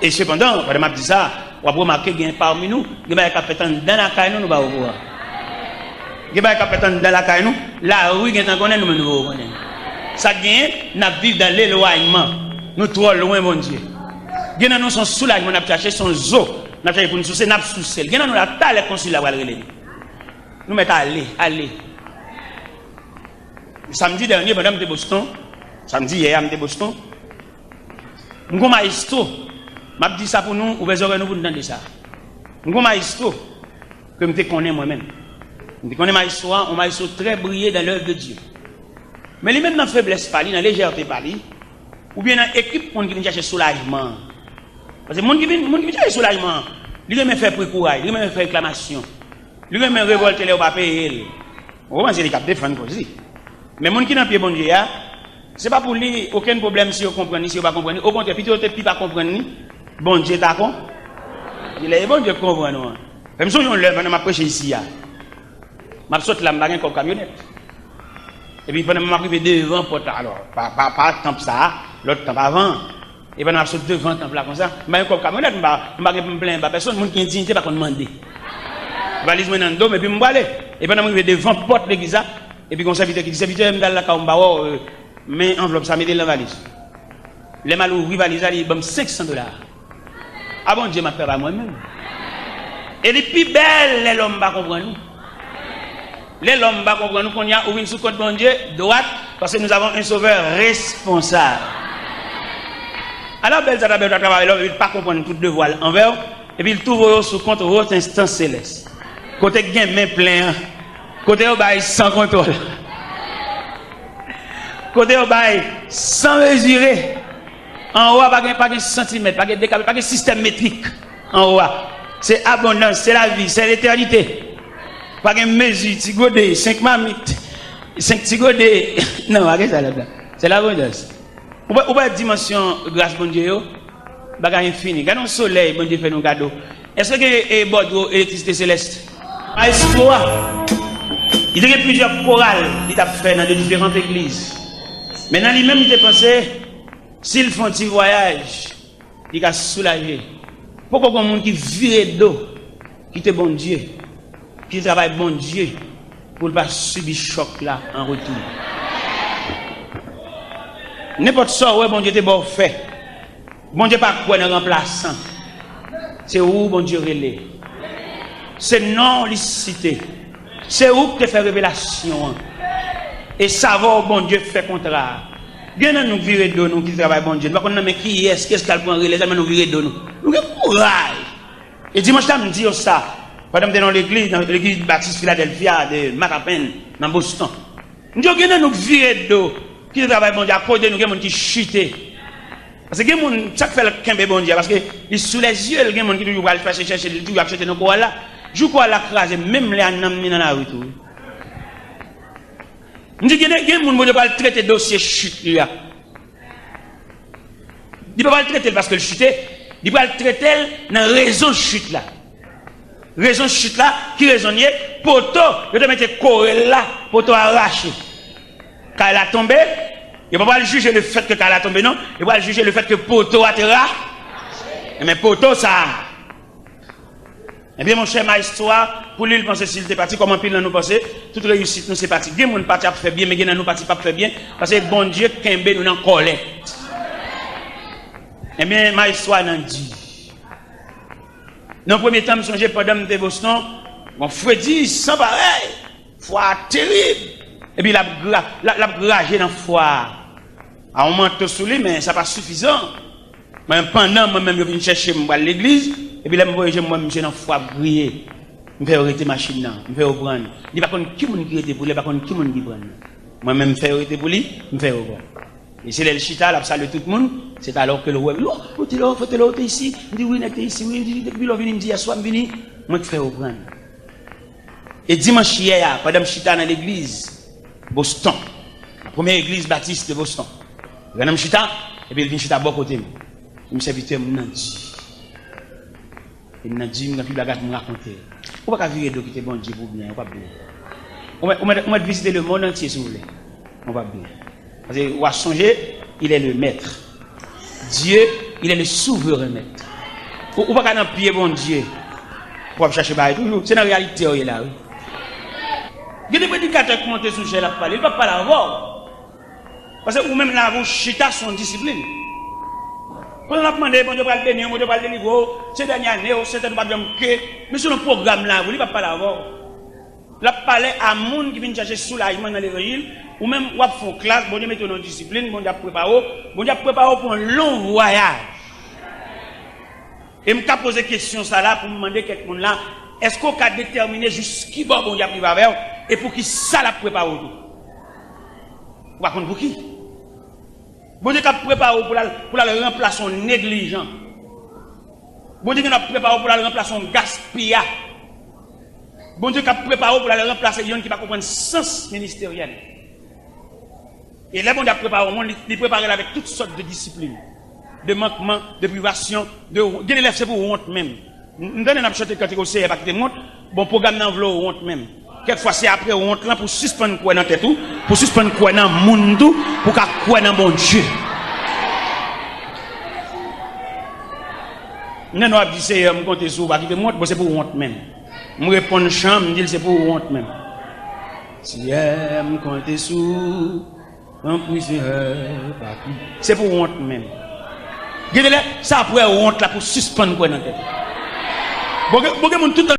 Et cependant, pandan m ap di sa, w ap remake gen pami nou, gen bagay k ap fèt anndan lakay nou, nou pa okouran. Gen bagay k ap fèt anndan lakay nou, lari gentan konnen, nou menm nou poko konnen. Sa k genyen, n ap viv dans l'éloignement. Nou twò lwen Bondye. Gen nan nou se yon soulajman n ap chache, se yon zo n ap chache pou n souse, n ap souse l. Gen nan nou la, talè konsèy la pral rele li. Nou mèt ale, ale. Samdi dènye, pandan m te Boston, samdi yè a, m te Boston, m gon mayestwo, m ap di sa pou nou, ouvè zòrèy nou pou n tande sa. M gon mayestwo ke m te konnen mwen menm. M te konnen mayestwo a, yon mayestwo trè briye dans l'œuvre de Dieu. Men li menm nan feblès pa li, nan lejète pa li, oubyen nan ekip moun ki vin chache soulajman an. Paske moun ki vin, moun ki vin chache soulajman an, li renmen fè pri kouray, li renmen fè reklamasyon, li renmen revòlte lè yo pa peye l. Ou konprann, se li k ap defann koz li. Men moun ki nan pye Bondye a, se pa pou li okenn pwoblèm si yo konprann li, si yo pa konprann li. Okontrè, pito yo te pi pa konprann li, Bondye ta kon-, lè e Bondye k konprann ou an. Fè m sonje yon lè pandan m ap preche isi a. M ap sot la, m pa gen kòb kamyonèt. Epi pandan m ap rive devan pòt la, alò, pa, pa, pa tanp sa a, lòt tanp avan an. E pandan m ap sot devan tanp la konsa, m pa gen kòb kamyonèt, m pa, m pa gen pou m plenyen ba pèsonn, moun ki gen diyite pa konn mande. Valiz mwen nan do m, epi m prale. E pandan m rive devan pòt legliz la, epi gon sèvitè ki di, "Sèvitè, m t al lakay ou, m pa wè w, euh, men anvlòp sa, mete l nan valiz." Lè m al ouvri valiz la, li ban m senk san dola. A Bondye m ap fè pa mwen menm. E li pi bèl lè lòm pa konprann ou. Lè lòm pa konprann ou, kounye a ou vin sou kont Bondye dwat, paske nous avons un Sauveur responsable. Alò bèl sa ta bèl ta travay lòm, epi l pa konprann tout devwa l anvè w, epi l tou voye w sou kont wot enstans selès. Kote k gen men plen an, kote yo bay san kontwòl, kote yo bay san mezire. Anwo a pa gen, pa gen santimèt, pa gen dekabe, pa gen sistèm metrik anwo a. Se abondans, se lavi, se letènite. Pa gen mezi, ti gode, senk mamit, senk ti gode. Non, pa gen sa ladan. Se labondans. Ou pa, ou pa dimansyon gras Bondye yo, bagay enfini. Gade yon solèy Bondye fè nou kado. Èske gen, e, bòdwo elektrisite selès? Maestro a, li te gen plizyè koral li t ap fè nan de diferan legliz. Men nan li menm, li te panse, si l fè yon ti vwayaj, li ka soulaje. Poko gen moun ki vire do, kite Bondye, kite travay Bondye, pou l pa sibi chòk la an retou. Nenpòt sa w wè Bondye te ba w fè, Bondye pa kwè nan ranplasan. Se ou Bondye rele. Se non w li site. Se ou k te fè revelasyon an. E s avè w Bondye fè kontra a. Gen nan nou k vire do nou kite travay Bondye. Nou pa konn nan men kiyès, kiyès k al pran relè, sèlman nou vire do nou. Nou gen kouraj. E dimanch la, m di yo sa. Pandan m te nan yon legliz, nan legliz batis Filadèlfya de Mattapan, nan Boston. M di yo, gen nan nou k vire do, kite travay Bondye, akoz de nou gen moun ki chite. Paske gen moun, sa k fè l kenbe Bondye a, paske li sou lèzye l, gen moun ki toujou pral chèche, chèche, li toujou ap chante nan koral la. Jou koral la kraze, menm lè a nanm li nan lari tou. M di, gen, gen moun Bondye pral trete dosye chit li a. Li pa pral trete l paske l chite, li pral trete l nan rezon chit la. Rezon chit la, ki rezon l ye? Poto, yo te mete kore l la, poto a rache. Kay la tonbe, yo pa pral jije le fèt ke kay la tonbe, non. Yo pral jije le fèt ke poto a te ra. Enben, poto sa a. Ebyen, monchè, maestro a, pou li, li panse si l te pati, kòm anpil nan nou panse, tout reyisit nou se pati. Gen moun pati ap fè byen, men gen nan nou pati p ap fè byen, paske Bondye kenbe nou nan kòlèt. Ebyen, maestro a nan di. Nan premye tan, m sonje pandan m te Boston, gon fredi san parèy. Fwa a terib. Epi l ap gra, l ap, l ap graje nan fwa a. A yon manto sou li, men sa pa sifizan. Mwen, pandan mwen menm yo vin chèche m, m pral legliz, epi lè m voye je m, m wè misye nan fwa ap griye. M fè yo rete machin nan, m fè yo pran l. Li pa konn ki moun ki rete pou li, li pa konn ki moun ki pran l. Mwen menm, m fè yo rete pou li, m fè yo pran l. E se lè l chita, l ap salye tout moun, se talè ke l wè m. Yo, Fotelo, Fotelo, ou te isi? M di, wi, nèg te isi, wi. Li di, depi lè w vini? M di, yèswa m vini, mwen k fè yo pran l. E dimanch yè a, pandan m chita nan legliz Boston, nan premye egliz batis de Boston, grann nan m chita, epi l vin chita bò kote m. Li di m, sèvitè, m nan di. E m nan di, m gen anpil bagay pou m rakonte. Ou pa ka vire do kite Bondye pou byen, ou p ap byen. Ou mèt, ou mèt, ou mèt vizite le monde entier si w vle. Ou p ap byen. Paske w a sonje, il est le maître. Dieu, il est le souverain maître. Ou, ou pa ka nan pye Bondye pou w ap chache bagay toujou. Se nan reyalite w ye la, wi. Gen de predikatè k monte sou chèz, l ap pale, li p ap pale avè w. Paske ou menm lavi w chita se yon disiplin. Pandan l ap mande, Bondye pral beni w, Bondye pral delivre w, se dènye ane w, se tèt ou p ap janm ke, men selon pwogram lavi w, li p ap pale avè w. L ap pale a moun ki vin chache soulajman nan levanjil. Ou menm, w ap fè yon klas, Bondye mete w nan yon disiplin, Bondye ap prepare w, Bondye ap prepare w pou yon long vwayaj. E m ka poze kesyon sa la pou m mande kèk moun la, èske w ka detèmine jis ki bò Bondye ap rive avè w e pou ki sa l ap prepare w tou? Ou pa konn pou ki. Bondye k ap prepare w pou l al, pou l al ranplase yon neglijan. Bondye gen ap prepare w pou l al ranplase yon gaspiya. Bondye k ap prepare w pou l al ranplase youn ki pa konprann sans ministeryèl. E lè Bondye ap prepare yon moun, li, li prepare l avèk tout sòt de disiplin, de mankman, de privasyon, de, gen de lè se pou wont menm. M, m tande n ap chante kantik, O Seyè, pa kite m wont. Bon, pwogram nan vle w wont menm. Kèk fwa, se apre wont lan pou w sispann kwè nan tèt ou, pou w sispann kwè nan moun tou, pou w ka kwè nan Bondye. M tande w ap di, Seyè, m konte sou ou, pa kite m wont. Bon, se pou wont menm. M reponn chan, m di l se pou wont menm. Seyè, m konte sou ou, tanpri, Seyè, pa ki-, se pou wont menm. Gen de lè, se apre wont la pou w sispann kwè nan tèt ou. Bon, gen, bon, gen moun tout tan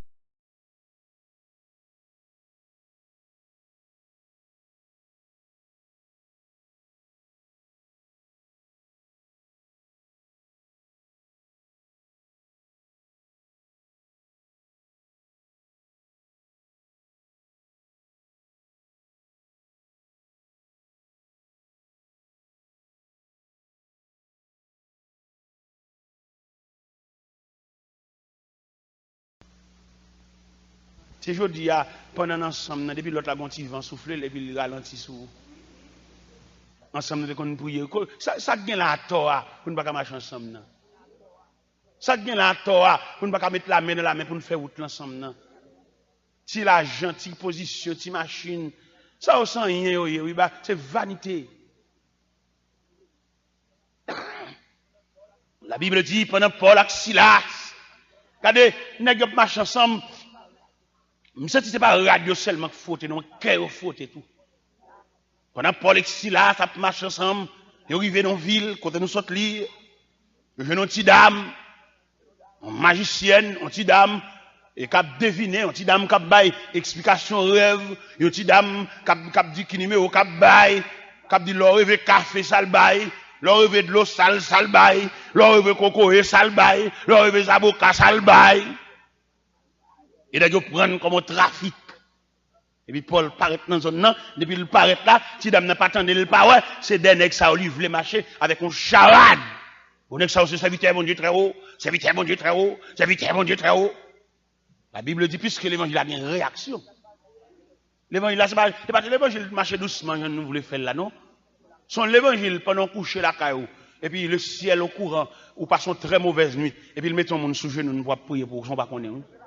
Se jodi a, pandan n ansanm nan, depi lòt la gon ti van soufle l, epi li ralanti sou ou. Ansanm nou te konn priye. Ko-, sa, sa k gen la atò a pou n pa ka mache ansanm nan? Sa k gen la atò a pou n pa ka met lamen nan lamen pou n fè wout lan ansanm nan? Ti lajan, ti pozisyon, ti machin, sa yo se anyen yo ye, wi, ba, se vanite. La Bible di, pandan Pòl ak Silas, gade, nèg yo ap mache ansanm, m santi se pa rad yo sèlman k fwote, non, kè yo fwote tou. Pandan Pòl ak Silas ap mache ansanm, yo rive nan yon vil kote nou sot li, yo jwenn yon ti dam, yon majisyèn, yon ti dam, e k ap devinen, yon ti dam k ap bay eksplikasyon rèv, yon ti dam k ap, k ap di ki nimewo k ap bay, k ap di lè w reve kafe sa l bay, lè w reve dlo sal sa l bay, lè w reve kokoye sa l bay, lè w reve zaboka sa l bay. E nèg yo pran l kòm yon trafik. Epi Pòl parèt nan zòn nan, depi l parèt la, ti dam nan pa tande, l pa wè, se dèyè nèg sa yo li vle mache avèk yon charad. Bon, nèg sa yo se sèvitè Bondye trè wo, sèvitè Bondye trè wo, sèvitè Bondye trè wo. Labib di, piske levanjil la gen reyaksyon. Levanjil la, se pa, se pa te levanjil mache dousman jan nou vle fè l la, non. Se yon levanjil pandan w kouche lakay ou, epi le syèl okouran, ou pase yon trè movèz nwit, epi l mete yon moun sou jenou pou ap priye pou ou, san w pa konnen, wi.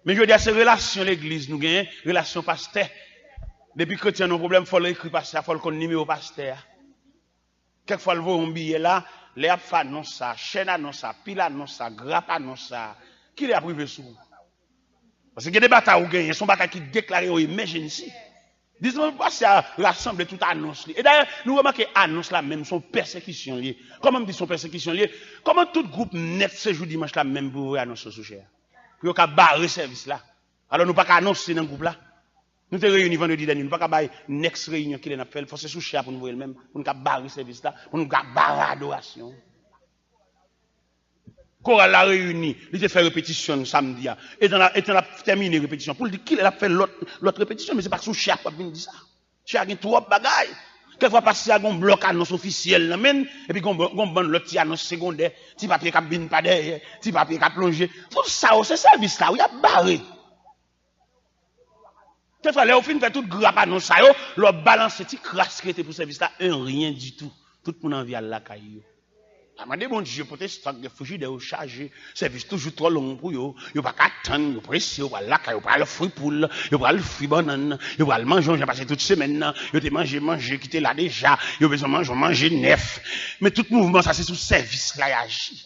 Men jodi a, se relasyon legliz nou genyen, relasyon pastè. Depi kretyen nan yon pwoblèm, fò l ekri pastè a, fò l konn nimewo pastè a. Kèk fwa l voye yon biyè la, lè y ap fè anons sa, chèn anons sa, pil anons sa, grap anons sa, kilè y ap rive sou ou? Paske gen de batay ou genyen, se yon batay ki deklare yon emergency. Dizon pastè a rasanble tout anons li. E dayè, nou remake anons la menm, se yon pèsekisyon li ye. Kòman m di se yon pèsekisyon li ye? Kòman tout gwoup nèt se jou dimanch la menm pou yo voye anons yo sou chè a? Pou yo ka bare sèvis la. Alò nou pa ka anonse nan gwoup la. Nou te reyini vandredi dènye, nou pa ka bay next reyinyon kilè n ap fè l, fò se sou chè a pou nou voye l menm, pou nou ka bare sèvis la, pou nou ka bare adorasyon. Koral la reyini, li te fè repetisyon l samdi a. Etan l ap tèmine repetisyon, pou l di kilè l ap fè lòt, lòt repetisyon, men se pa sou chè a pou ap vin di sa. Chè a gen twòp bagay. Kèk fwa pastè a gen yon blòk anons ofisyèl nan men l, epi gen yon, gen yon bann lòt ti anons segondè, ti papye k ap vin pa dèyè, ti papye k ap lonje. Tout sa yo, se sèvis la, wi, y ap bare. Kèk fwa, lè yo fin fè tout grap anons sa yo, lè w balanse ti kras ki rete pou sèvis la, en rien ditou. Tout moun anvi al lakay yo. A mande Bondye, pwotestan gen frijidè yo chaje, sèvis toujou twò long pou yo, yo pa ka tann, yo prese, yo pral lakay, yo pral fri poul, yo pral fri bannann, yo pral manje yon jan pase tout semèn nan, yo te manje manje ki te la deja, yo bezwen manje yon manje nèf. Men tout mouvman sa se sou sèvis la y aji.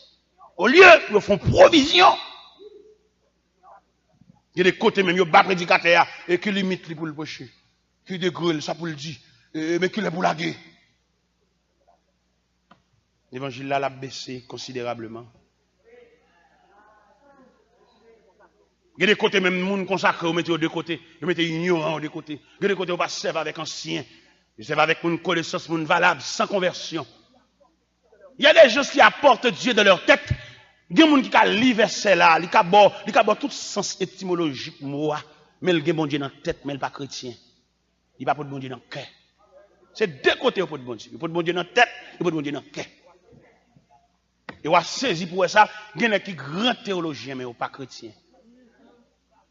Olye pou yo fè yon pwovizyon. Gen de kote menm yo ba predikatè a e ki limit li pou l preche, ki degre l, sa pou l di, e, men kilè pou lage. Levanjil la, l ap bese konsiderableman. Gen de kote menm moun konsakre yo mete yo de kote, yo mete inyoran yo de kote. Gen de kote yo pa sèvi avèk ansyen, yo sèvi avèk moun konesans, moun valab, san konvèsyon. Il y a des gens qui apportent Dieu dans leur tête. Gen moun ki ka li vèsè la, li ka ba w, li ka ba w tout sans etimolojik mo a, men l gen Bondye nan tèt, men l pa kretyen. Li pa pot Bondye nan kè. Se de kote yo pot Bondye. Yo pot Bondye nan tèt, yo pot Bondye nan kè. E w a sezi pou w wè sa, gen nèg ki gran teyolojyen, men yo pa kretyen.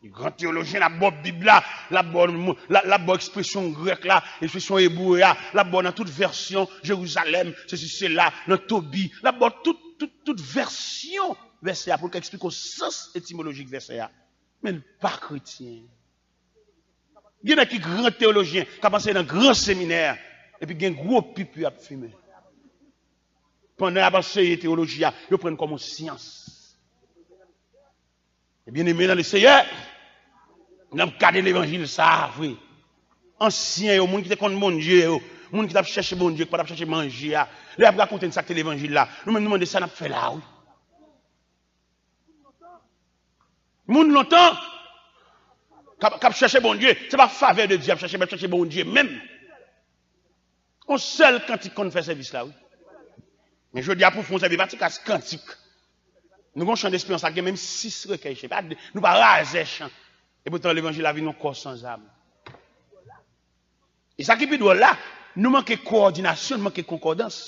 Li gran teyolojyen, l ap ba w Bib la, l ap ba w, l ap, l ap ba w ekspresyon grèk la, ekspresyon ebre a, l ap ba w nan tout vèsyon, Jerizalèm, sesi, sela, nan Tobi, l ap ba w tout, tout, tout vèsyon vèsè a pou l ka eksplike w sans etimolojik vèsè a. Men l pa kretyen. Gen nèg ki gran teyolojyen, k ap anseye nan gran seminè, epi gen gwo pipi y ap fimen. Pandan y ap anseye teyoloji a, yo pran l kòm yon syans. E byeneme nan le Seyè, n ap gade levanjil sa a vre. Ansyen yo, moun ki te konn Bondye yo, moun ki t ap chèche Bondye, ki pa t ap chèche manje a, lè y ap rakonte n sa k te levanjil la, nou menm nou mande sa n ap fè la a, wi. Moun lontan k ap, k ap chèche Bondye, se pa favè de Dye y ap chèche, men y ap chèche Bondye menm. Yon sèl kantik konn fè sèvis la, wi. Men jodi a, pou fè yon sèvis, pa ti kras kantik. Nou gen yon chan desperans la, gen menm sis rekèy, se pa de, nou pa razè chan. E poutan, levanjil la vin yon kò san zam. E sa ki pi dwòl la, nou manke kowòdinasyon, nou manke konkòdans.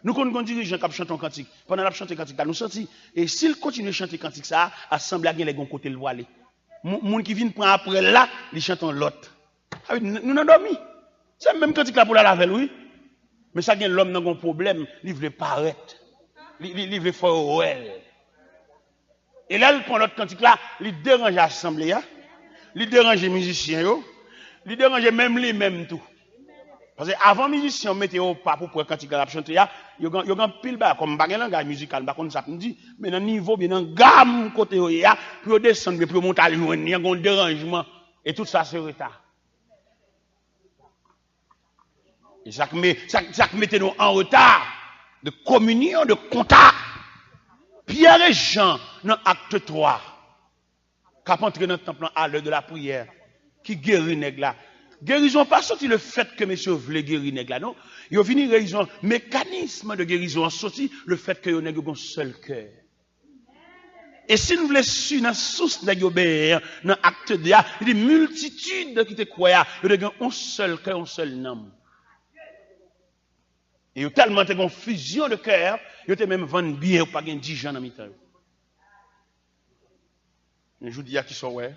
Nou konn gen yon dirijan k ap chante yon kantik. Pandan l ap chante kantik la, nou santi, e si l kontinye chante kantik sa a, asanble a gen lè gen yon kote l pwale. Moun, moun ki vin pran apre l la, li chante yon lòt. Sa vle di, n-, nou nan dòmi. Se menm kantik la pou l al avè l, wi. Men sa gen lòm nan gen yon pwoblèm, li vle parèt. Li, li, li vle fè yo wè l. E lè l pran lòt kantik la, li deranje asanble a, li deranje mizisyen yo, li deranje menm li menm tou. Paske avan mizisyen yo mete yo opa pou pran kantik la l ap chante a, yo gen, yo gen anpil bagay, kòm m pa gen langaj mizikal, m pa konn sa pou m di, men nan nivo oubyen nan gam kote yo ye a, pou yo desann oubyen pou yo monte al jwenn li an, gen yon deranjman. E tout sa se reta. E sa k me-, sa, sa k mete nou an reta de kominyon, de kontak. Pyè e Jan nan Akte twa, k ap antre nan tanp lan a lè de la priyè, ki geri nèg la. Gerizon pa soti lefètke mesye yo vle geri nèg la, non. Yo vini gerizon, mekanism de gerizon an soti lefètke yo nèg yo gen yon sèl kè. E si n vle si nan sous nèg yo benyen an, nan Akte de a, li di miltitid ki te kwè a, yo te gen yon sèl kè, yon sèl nanm. E yo tèlman te gen yon fizyon de kè, yo te menm vann byen, yo pa gen dijan nan mitan yo. Men jodi a, kisa w wè?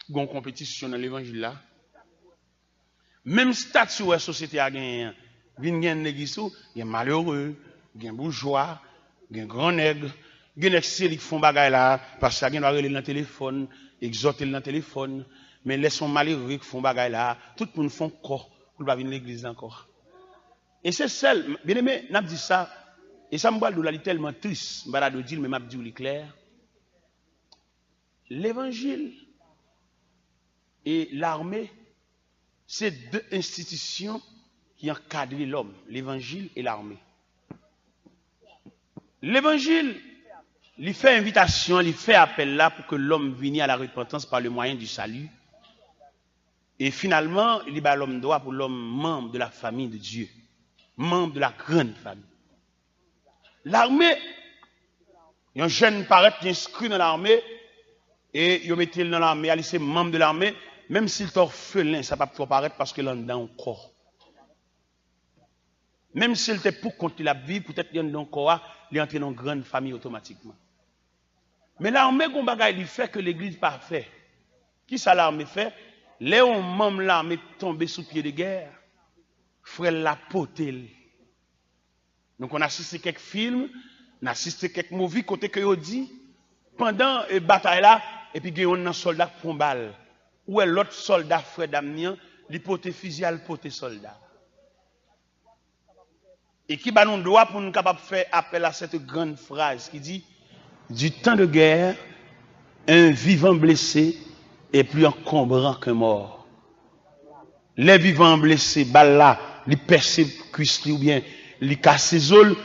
Gen yon konpetisyon nan levanjil la. Menm stati w wè sosyete a genyen an, vin gen legliz tou, gen malere, gen boujwa, gen gran nèg, gen nèg se li k fè yon bagay la, pastè a gen dwa rele l nan telefòn, egzòte l nan telefòn, Men lè se yon malere k fè yon bagay la, tout moun fè yon kò pou l pa vin legliz la ankò. E se sèl, byeneme, n ap di sa, e sa m pral di w la, li tèlman tris, m pa ta dwe di l, men m ap di w li klè. Levanjil e lame se de enstitisyon ki ankadre lòm, levanjil e lame. Levanjil, li fè envitasyon, li fè apèl la pou ke lòm vini a la repantans pa le mwayen di sali. E finalman, li ba lòm dwa pou lòm manm de la famiy de Dye, manm de la grann famiy. Lame, yon jèn parèt, li enskri nan lame, e yo mete l nan lame a, li se manm de lame, menm si l te òfelen, sa p ap twò parèt paske l anndan yon kò. Menm si l te poukont li l ap viv, poutèt li anndan kò a, li antre nan yon grann famiy otomatikman. Men lame gon bagay li fè ke legliz pa fè. Kisa lame fè? Lè yon manm lame tonbe sou pye de gè, frè l la pote l. Nou konn asiste kèk fim, n asiste kèk movie kote ke yo di, pandan e, batay la, epi gen yonn nan sòlda k pran bal. Ou wè lòt sòlda frè dam ni an, li pote fizi a, l pote sòlda. E ki ba nou dwa pou n kapab fè apèl a cette grande phrase ki di, du temps de guerre, un vivant blessé est plus encombrant qu'un mort. Lè vivan an blese, bal la, li pèse kwis li oubyen li kase zo l,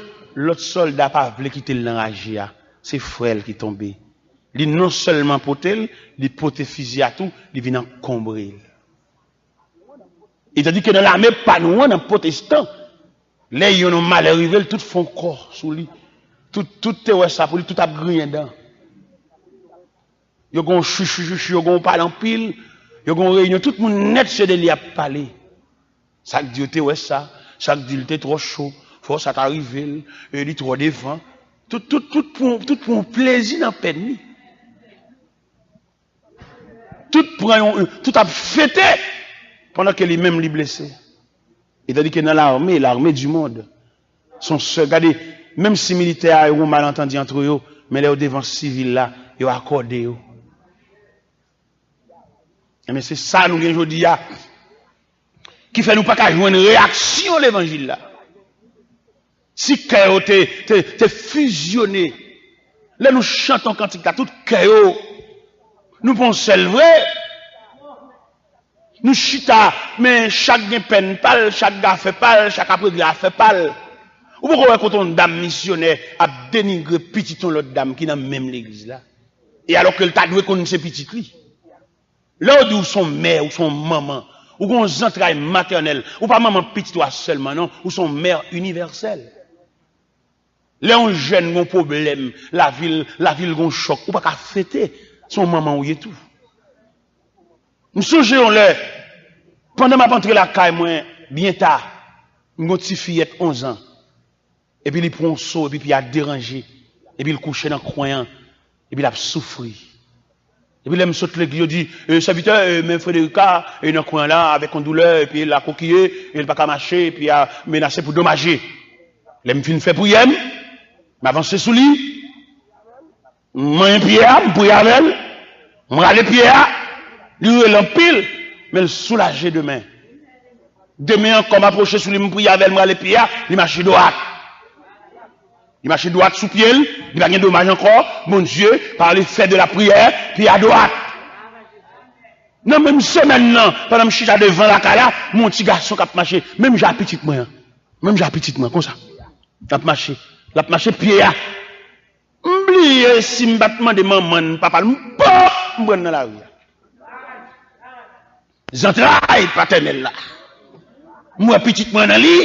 lòt sòlda pa vle kite l nan raje a. Se frè l ki tonbe. Li non sèlman pote l, li pote fizi a tou, li vin ankonbre l. E tandike nan lame pa nou an, nan pwotestan, lè yonn yon malè rive l, tout fè yon kò sou li. Tout, tout te wè sa pou li, tout ap griyen dan. Yo gon chichi chichi, yo gon pale anpil, yo gon reyinyon, tout moun nèt se de li ap pale. Sa k di yo te wè sa, sa k di l te twò cho, fò sa ta rive l, e li twò devan. Tout, tout, tout pran, tout pran plezi nan pèn li. Tout pran yon, tout ap fete pandan ke li menm li blese. E tandike nan lame, l'armée du monde, se yon sèl, gade, menm si militè a yo gon malantandi antre yo, men lè yo devan sivil la, yo akòde yo. Enben, se sa nou gen jodi a, ki fè nou pa ka jwenn reyaksyon levanjil la. Si kè yo te, te, te fizyone, lè nou chante yon kantik la, tout kè yo, nou pa yon sèl vre. Nou chita, men chak gen pèn pa l, chak gen afè pa l, chak ap regle afè pa l. Ou poko wè kote yon dam misyonè ap denigre pitit yon lòt dam ki nan menm legliz la? E alò ke l ta dwe konn se pitit li. Lè yo di w se yon mè, ou se yon manman, ou gen yon zantray matènèl, ou pa manman pitit ou a sèlman, non, ou se yon mè inivèsèl. Lè yon jèn gen yon pwoblèm, lavi l, lavi l gen yon chòk, ou pa ka fete, se yon manman ou ye tou. M sonje yon lè, pandan m ap antre lakay mwen byen ta, m gen yon ti fiyèt onz an, epi li pran yon so, epi pye a deranje, epi l kouche nan kwen an, epi l ap soufri. Epi lè m sot legliz, yo di, e, sèvitè, e, men Frederica, e, nan kwen an la, avèk yon doulè, epi l akokiye, e l pa ka mache, epi a menase pou domaje. Lè m fin fè priyè m, m avanse sou li, m manyen pye a, m priye avè l, m rale pye a, li rele anpil, men l soulaje demen. Demen ankò, m apwoche sou li, m priye avè l, m rale pye a, li mache dwat. Li mache dwat sou pye l, li pa gen domaj ankò. Bondye, par le fait de la prière, pye a dwat. Nan menm semèn nan, pandan m chita devan lakay la, m wè yon ti gason k ap mache, menm jan a pitit mwen an. Menm jan a pitit mwen, konsa. L ap mache. L ap mache pye a. M bliye si m pa t mande manman n, papa l, m pran, m pran nan lari a. Zantray patènèl la. M wè pitit mwen nan li.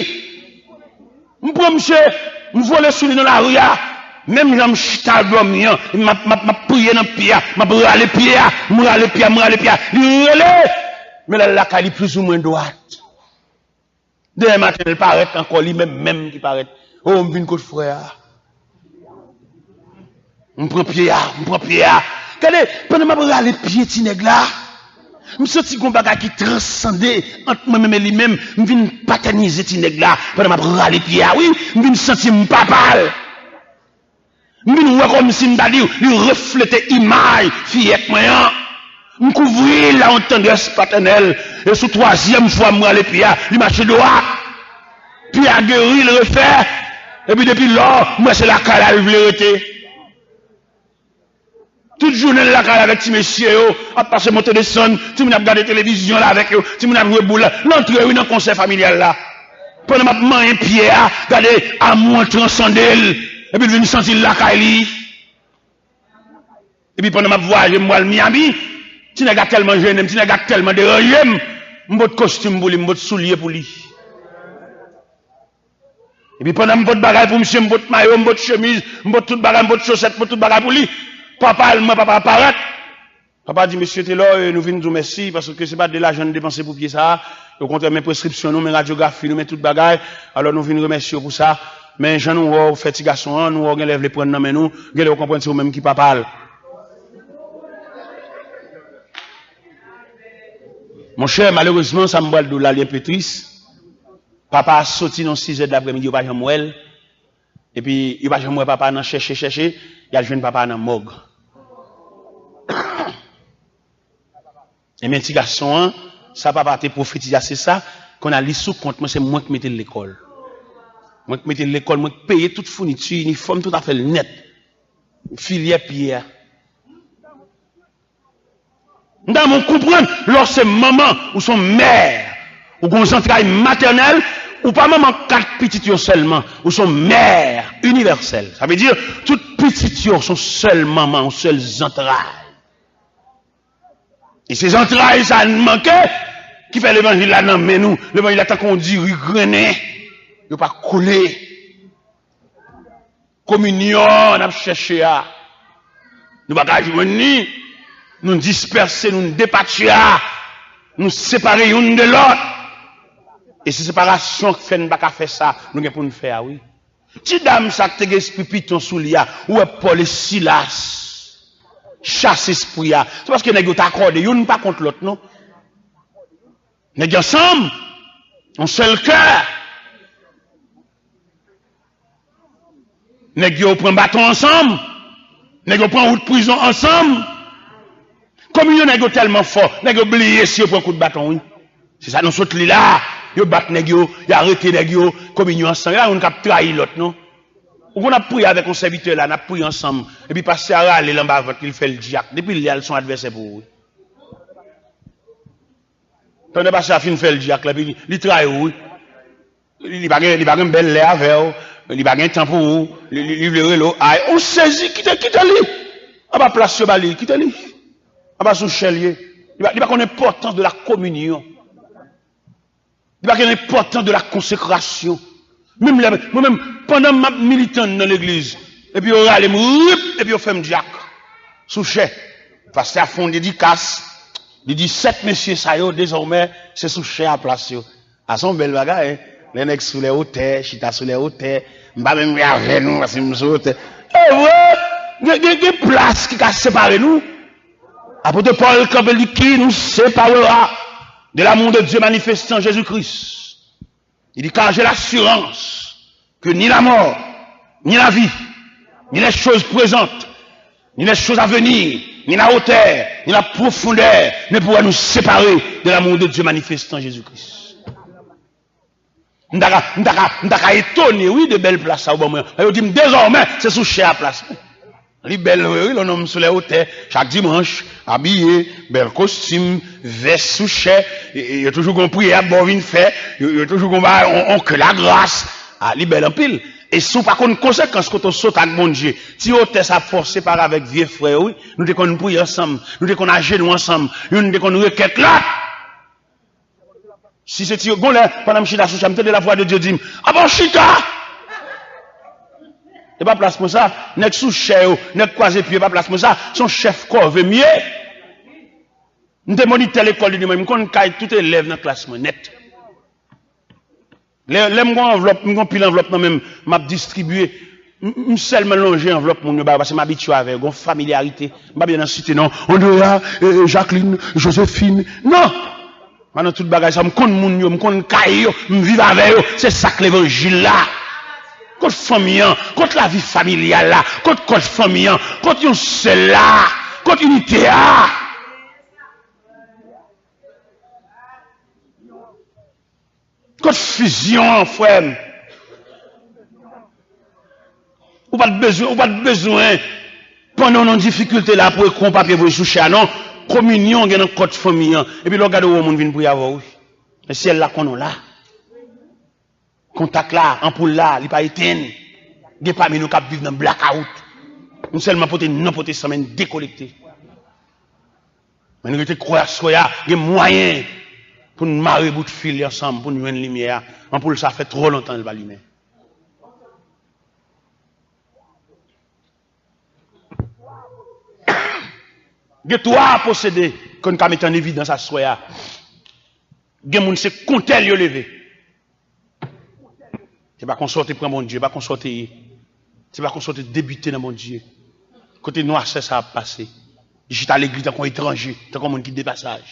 M pran misye, m vole sou li nan lari a. Menm jan m chita dòmi an, m ap, m ap, m ap priye nan pye a, m ap rale pye a, m rale pye a, m rale pye a. Li rele. Men lè l lakay li plizoumwen dwat. Demen maten, l parèt ankò, li menm menm ki parèt. O, m vin kot frè a. M pran pye a, m pran pye a. Gade, pandan m ap rale pye ti nèg la, m santi gon bagay ki transande ant mwen menm e li menm. M vin patènize ti nèg la pandan m ap rale pye a, wi. M vin santi m papa l. M vin wè kòmsi m ta di li reflete imaj fiyèt mwen an. M kouvri l a yon tandrès patènèl, e sou twazyèm fwa m rale pye a, li mache dwat. Pye a geri, l refè. Epi depi lò, m wè se lakay la l vle rete. Tout jounen l lakay avèk ti mesye yo, ap pase monte desann, timoun ap gade televizyon la avèk yo, timoun ap jwe boul la. L antre wi nan konsèy familyal la. Pandan m ap manyen pye a, gade amou an transande l. Epi l vin santi l lakay li. Epi pandan m ap vwayaje, m pral Miami, ti nèg la tèlman jennen m, ti nèg la tèlman deranje m, m pot kostim pou li, m pot soulye pou li. Epi pandan m pot bagay pou misye, m pot mayo, m pot chemiz, m pot tout bagay, m pot chosèt, m pot tout bagay pou li. Papa l, mwen, papa a parèt. Papa di, "Mesye Telor, e, nou vin di w mèsi, paske se pa de lajan n depanse pou pye sa a. Okontrè, men preskripsyon nou, men radyografi nou, men tout bagay. Alò, nou vin remèsye w pou sa. Men jan nou wè w fè ti gason an, nou wè w genlè vle pran l nan men nou, genlè w konprann se ou menm ki papa l." Monchè, malerezman, sa m pral di w la, li enpe tris. Papa a soti nan sizè de laprèmidi, yo pa janm wè l. Epi, yo pa janm wè papa a nan chèche, chèche, y al jwenn papa a nan mòg. Ebyen, ti gason an, sa papa a te pwofetize a, se sa, kounye a li sou kont mwen, se mwen k mete l lekòl. Mwen k mete l lekòl, mwen k peye tout founiti, inifòm, tout afè l nèt. Filyè pye a. M ta renmen w konprann, lè w se manman, ou se yon mè, ou gen yon zantray matènèl, ou pa manman kat pitit yo sèlman, ou se yon mè inivèsèl. Sa vle di, tout pitit yo se yon sèl manman, yon sèl zantray. E se zantray sa a n manke, ki fè levanjil la nan men nou. Levanjil la tankou yon diri grennen, yo pa kole. Kominyon an n ap chèche a, nou pa ka jwenn li. Nou dispèse, nou depatcha, nou separe youn de lòt. E se separasyon k fè n pa ka fè sa nou gen pou n fè a, wi. Ti dam sa k te gen espri piton sou li a, ou wè Pòl e Silas chase espri a. Se paske nèg yo t akòde, youn pa kont lòt, non. Nèg yo ansanm, yon sèl kè. Nèg yo pran baton ansanm. Nèg yo pran wout prizon ansanm. Kominyon nèg yo tèlman fò, nèg yo bliye si yo pran kout baton, wi. Se sa nou sot li la. Yo bat nèg yo, yo arete nèg yo, kominyon ansanm. E pa youn k ap trayi lòt, non. Ou konn ap priye avèk yon sèvitè la, n ap priye ansanm. Epi pastè a rale l anba vant li, l fè l dyak. Depi lè a, l se yon advèsè pou ou, wi. Pandan pastè a fin fè l dyak la, epi li, li trayi ou, wi. Li, li pa gen, li pa gen bèl lè avè w, li pa gen tan pou ou, li, li, li vle rele w, ay, ou sezi, kite, kite li. Anba plas yo ba li, kite li. Anba sou chè l ye. Li pa, li pa konn enpòtans de la communion. Li pa konn enpòtans de la consécration. Menm lè, mwen menm, pandan m ap militan nan legliz, epi yo rale m, rip, epi yo fè m dyak. Sou chè. Pastè a fè yon dedikas, li di, sèt mesye sa yo, dezòmè, se sou chè a plas yo. A se yon bèl bagay, hein? Lè nèg sou lè otè, chita sou lè otè, m pa menm vle avè nou, paske m sou otè. E vre, gen, gen, gen plas ki ka separe nou. Apot Pòl kanpe, li di, qui nous séparera de l'amour de Dieu manifesté en Jésus-Christ? Il dit, car j'ai l'assurance que ni la mort, ni la vie, ni les choses présentes, ni les choses à venir, ni la hauteur, ni la profondeur ne pourra nous séparer de l'amour de Dieu manifesté en Jésus-Christ. M ta ka, m ta ka, m ta ka etone, wi, de bèl plas sa ou ban mwen an. Yo di m, dezòmè, se sou chè a plas mwen. Li bèl vre, wi, lè w nonm sou lè otè, chak dimanch, abiye, bèl kostim, vès sou chè, e, e, yo toujou gon priyè ap ba w vin fè, yo, yo toujou gon bagay, on, on ke lagras. A, li bèl anpil. E si w pa konn konsekans kote w sot ak Bondye, ti otè sa ap fè w separe avèk vye frè yo, wi. Nou te konn priye ansanm, nou te konn ajenou ansanm, youn te konn rekèt lòt. Si se ti, gon lè, pandan m chita sou chè, m tande lavwa de Dye di m, "Apa w chita?" E pa plas mwen sa, nèg sou chè yo, nèg kwaze pye, e pa plas mwen sa, se yon chèf kòve m ye. M te monitè lekòl de dimanch, m konn kay tout elèv nan klas mwen nèt. Lè, lè m gon anvlòp, m gon pil anvlòp nan men m, m ap distribiye. M, m sèlman lonje anvlòp moun yo ba yo, paske m abitye avè yo, gon familyarite. M pa bezwen nan site non. Andrea, e, e, Jacqueline, Josephine. Non! M pa nan tout bagay sa, m konn moun yo, m konn kay yo, m viv avè yo. Se sa k levanjil la. Kot fanmi an? Kot lavi familyal la? Kot kòd fanmi an? Kot yon sèl la? Kot inite a? Kot fizyon an, frè m? Ou pa t bezwen, ou pa t bezwen, pandan w nan difikilte la, pou ekri yon papye voye sou chè a, non. Kominyon gen nan kòd fanmi an. Epi lè w gade, w wè yon moun vin priye avè w, wi. Men syèl la konnen w la. Kontak la, anpoul la, li pa etenn. Gen pami nou k ap viv nan blakawout. Nou sèlman pote non pwotesan, men n dekonekte. Men n rete kwè aswè a, gen mwayen pou n mare bout fil yo ansanm, pou n jwenn limyè a. Anpoul sa fè twò lontan l pa limen. Gen twa pwosede ke n ka mete an evidans aswè a. Gen moun se kontèl yo leve. Se pa konsa w te pran Bondye, se pa konsa w te ye. Se pa konsa w te debite nan Bondye. Kote nwasè sa ap pase? Li chita legliz tankou yon etranje, tankou yon moun ki depasaj.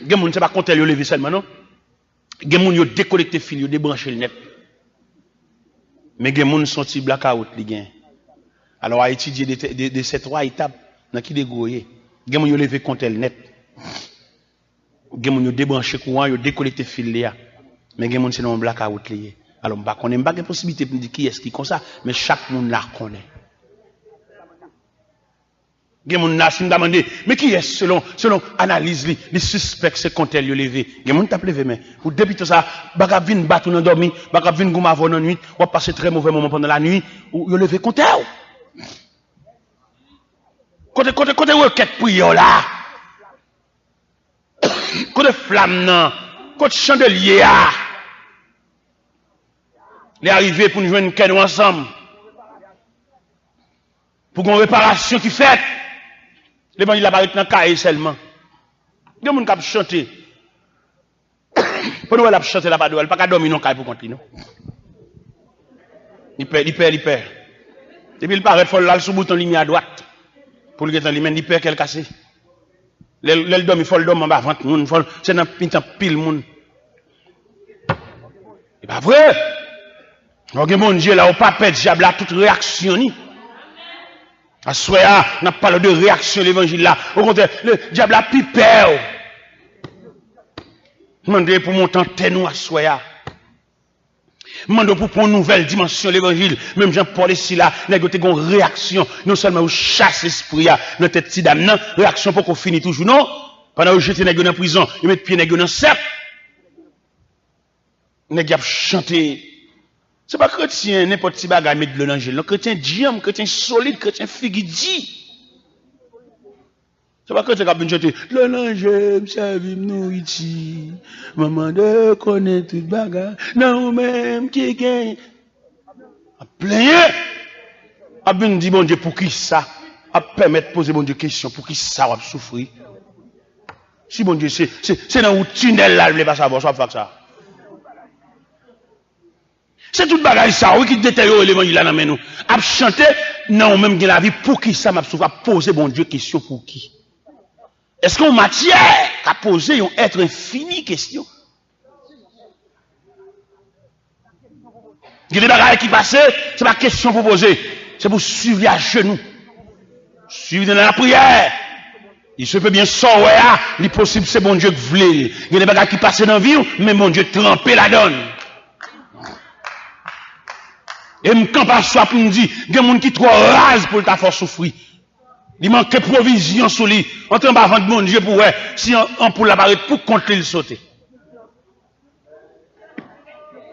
Gen moun se pa kontèl yo leve sèlman, non. Gen moun yo dekonekte fil, yo debranche l nèt. Men gen moun se yon ti blakawout li gen. Alò, a etidye de, de, de ces trois étapes, nan ki degre w ye. Gen moun yo leve kontèl nèt. Gen moun yo debranche kouran, yo dekonekte fil li a. Men gen moun se nan yon blakawout li ye. Alò, m pa konnen, m pa gen posiblite pou m di kiyès ki konsa, men chak moun la konnen. Gen moun la, si m ta mande, men kiyès, selon, selon analiz li, li sispèk se kontèl yo leve? Gen moun t ap leve men. Pou depi tan sa, baka ap vin bat ou nan dòmi, baka ap vin goumen avè w nan nuit, w ap pase trè movè moman pandan lanui, ou, yo leve kontè w. Kote, kote, kote rekèt priyè w la? Kote flam nan? Kote chandelye a? Lè a rive pou n jwenn kè nou ansanm. Pou gen yon reparasyon ki fèt. Levanjil la pa ret nan kaye sèlman. Gen moun k ap chante. Pandan w wè l ap chante la pa dwòl, li pa ka dòmi nan kay pou kont li, non. Li pè, li pè, li pè. Depi l parèt, fò l al sou bouton limyè a dwat pou l gentan limen, li pè kè l kase. Lè, lè l dòmi, fò l dòmi anba vant moun, fò l, se nan mitan pil moun. E pa vre? Lè w gen Bondye la, ou pa pè dyab la tout reyaksyon ni. Aswè a, n ap pale de reyaksyon levanjil la. Okontrè, le, dyab la pi pè w. Mande pou monte antèn ou aswè a. Mande w pou pran yon nouvèl dimansyon levanjil. Menm jan Pòl e Sila, nèg yo te gen yon reyaksyon. Non sèlman yo chase espri a nan tèt ti dam nan, reyaksyon poko fini toujou, non. Pandan yo jete nèg yo nan prizon, yo met pye nèg yo nan sèp. Nèg y ap chante. Se pa kretyen, nenpòt ti bagay met dlo nan je l, non. Kretyen djanm, kretyen solid, kretyen figi di. Se pa kretyen k ap vin chante, dlo nan je m, sèvi m nouriti. Manman de konnen tout bagay. Nan ou menm ki gen. Ap plenyen. Ap vin di Bondye poukisa. Ap pèmèt poze Bondye kesyon poukisa w ap soufri. Si Bondye se, se, se nan wout tinèl la l vle pase avè w, sa w ap fè ak sa? Se tout bagay sa, wi, ki detèyore levanjil la nan men nou. Ap chante, nan ou menm gen lavi, poukisa m ap soufri? Ap poze Bondye kesyon pouki. Èske yon matyè ka poze yon èt enfini kesyon? Gen de bagay ki pase, se pa kesyon pou poze, se pou swiv li ajenou. Swiv li nan lapriyè. Il se peut bien sa w wè a, li posib se Bondye k vle l. Gen de bagay ki pase nan vi w, men Bondye tranpe ladan l. E m kanpe aswè a pou m di, gen moun ki twò raz pou l ta fè w soufri. Li manke pwovizyon sou li. Antre anba vant Bondye pou w wè si an, anpoul la pa ret pou kont li, l sote.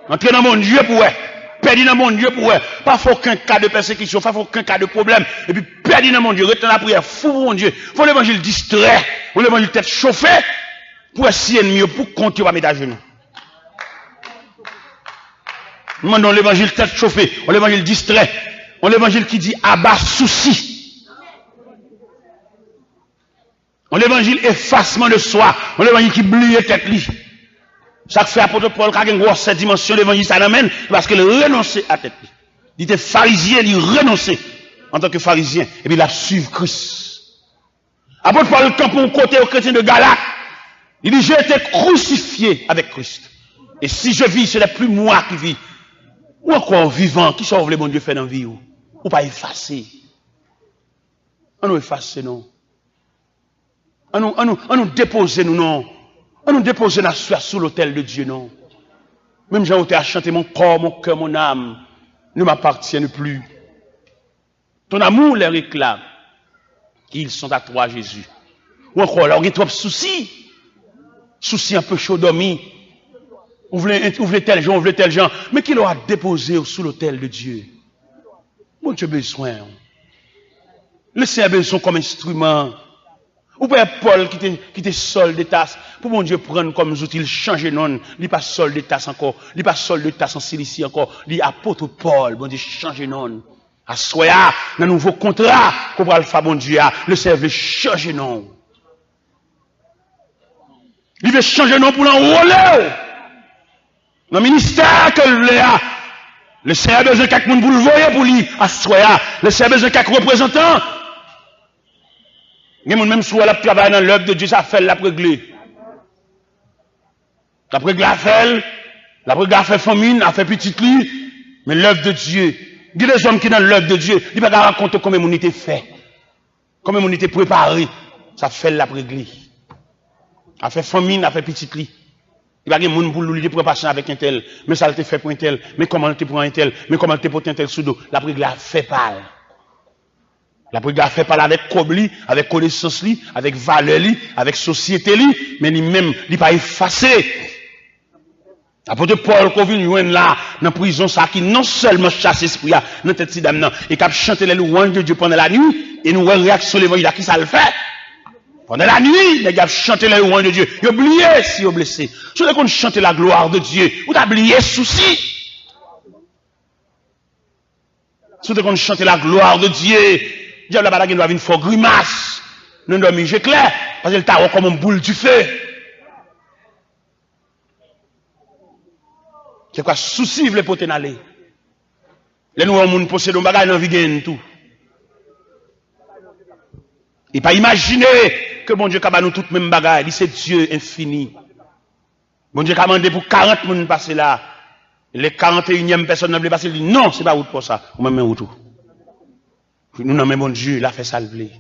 Antre nan Bondye pou wè. Pèdi nan Bondye pou wè. Pa fè okenn ka de pèsekisyon, pa fè okenn ka de pwoblèm. Epi pèdi nan Bondye, ret nan lapriyè, fou pou Bondye. Fè yon levanjil distrè, yon levanjil tèt chofe, pou wè si ènmi yo pou kont yo pa met ajenou. M mande yon levanjil tèt chofe, yon levanjil distrè, yon levanjil ki di aba sousi. Yon levanjil efasman de swa, yon levanjil ki bliye tèt li. Sa k fè apot Pòl ka gen gwosè dimansyon levanjil sa nan men l, se paske l renonse a tèt li. Li te farizyen, li renonse antanke farizyen, epi l ap swiv Kris. Apot Pòl kanpe yon kote, yon kretyen de Galat. Li di, j'ai été crucifié avec Christ. Et si je vis, ce n'est plus moi qui vis. Ou ankò vivan, kisa w vle Bondye fè nan vi w? Ou pa efase. Ann nou efase non. Ann nou, ann nou, ann nou depoze nou non. Ann nou depoze n aswè a sou lotèl de Dye, non. Menm jan otè a chante, mon corps, mon cœur, mon âme ne m'appartiennent plus. Ton amour leur réclame, ils sont à toi, Jésus. Ou ankò la, ou gen twòp sousi. Sousi anpeche w dòmi. Ou vle, ou vle tèl jan, ou vle tèl jan. Men kilè w a depoze w sou lotèl de Dye. Bondye bezwen w. Lesenyè bezwen w kòm enstriman. Ou pa wè Pòl ki te, ki te Sòl de Tas. Pou Bondye pran l kòm zouti, l chanje non l. Li pa Sòl de Tas ankò. Li pa Sòl de Tas an Silisi ankò. Li apot Pòl. Bondye chanje non l. Aswè a, nan nouvo kontra ke w pral fè a Bondye a, Lesenyè vle chanje non w. Li vle chanje non w pou l anwole w nan ministè ke l vle a. Lesenyè bezwen kèk moun pou l voye pou li aswè a. Lesenyè bezwen kèk reprezantan. Gen moun, menm si w wè l ap travay nan lèv de Dye, se afè l l ap regle. L ap regle afè l, l ap regle afè fanmi l, afè pitit li, men lèv de Dye. Gen de zòm ki nan lèv de Dye, li pa ka rakonte konbyen moun li te fè, konbyen moun li te prepare, se afè l l ap regle. Afè fanmi l, afè pitit li. Li pa gen moun pou l, li te pran pasyan avèk entèl, men sa l te fè pou entèl, men kòman l te pran entèl, men kòman l te pote entèl sou do, l ap regle afè pa l. L ap regle afè pa l avèk kòb li, avèk konesans li, avèk valè li, avèk sosyete li, men li menm, li pa efase. Apot Pòl ke w vin jwenn la, nan prizon sa ki non sèlman chase espri a nan tèt ti dam nan, e k ap chante les louanges de Dieu pendant la nuit, e nou wè reyaksyon levanjil la, kisa l fè? Pendant la nuit, nèg yo ap chante les louanges de Dieu, yo bliye si yo blese. Si w te konn chante la gloire de Dieu, ou ta bliye sousi. Si w te konn chante la gloire de Dieu, dyab la pa ta gen dwa vin fè w grimas nan dòmi je klè, paske l ta wè w kòm yon boul dife. Se kwa sousi vle pote n ale. Lè nou wè yon moun posede yon bagay, n anvi genyen n tou. E pa imajine ke Bondye ka ba nou tout menm bagay. Li se Dye enfini. Bondye ka mande pou karant moun pase la. Lè karanteyinyèm pèsòn nan vle pase, li di, "Non, se pa wout pa w sa. Ou menm men wout ou." Nou nan men Bondye, l a fè sa l vle.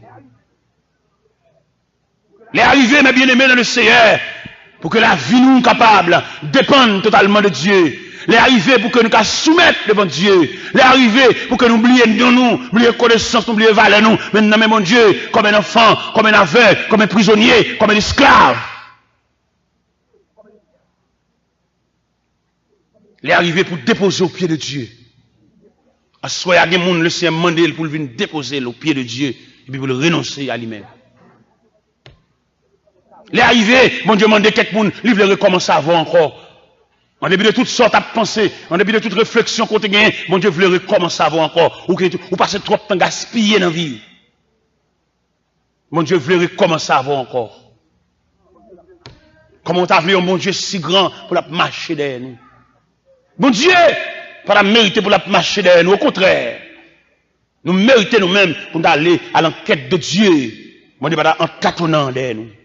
Lè a rive, mes bien-aimés dans le Seigneur, pou ke lavi nou kapab depann totalman de Dye. Lè a rive pou ke nou ka soumèt devan Dye. Lè a rive pou ke nou bliye non nou, bliye konesans nou, bliye valè nou. Men nan men Bondye, kòm en anfan, kòm en avèg, kòm en prizonye, kòm en esklav. Lè a rive pou depoze o pye de Dye. Aswè a, gen moun Lesenyè mande l pou l vin depoze l o pye de Dye, epi pou l renonse a li menm. Lè a rive, Bondye mande kèk moun, li vle rekòmanse avè w ankò. An depi de tout sa w t ap panse, an depi de tout refleksyon ke w te genyen, Bondye vle rekòmanse avè w ankò. Ou gen, ou pase twòp tan gaspiye nan vi w. Bondye vle rekòmanse avè w ankò. Kòman w ta vle yon Bondye si gran pou l ap mache dèyè nou? Bondye pa ta merite pou l ap mache dèyè nou. Okontrè, nou merite nou menm pou n ta ale à l'enquête de Dieu. Bondye pa ta an tatonan dèyè nou.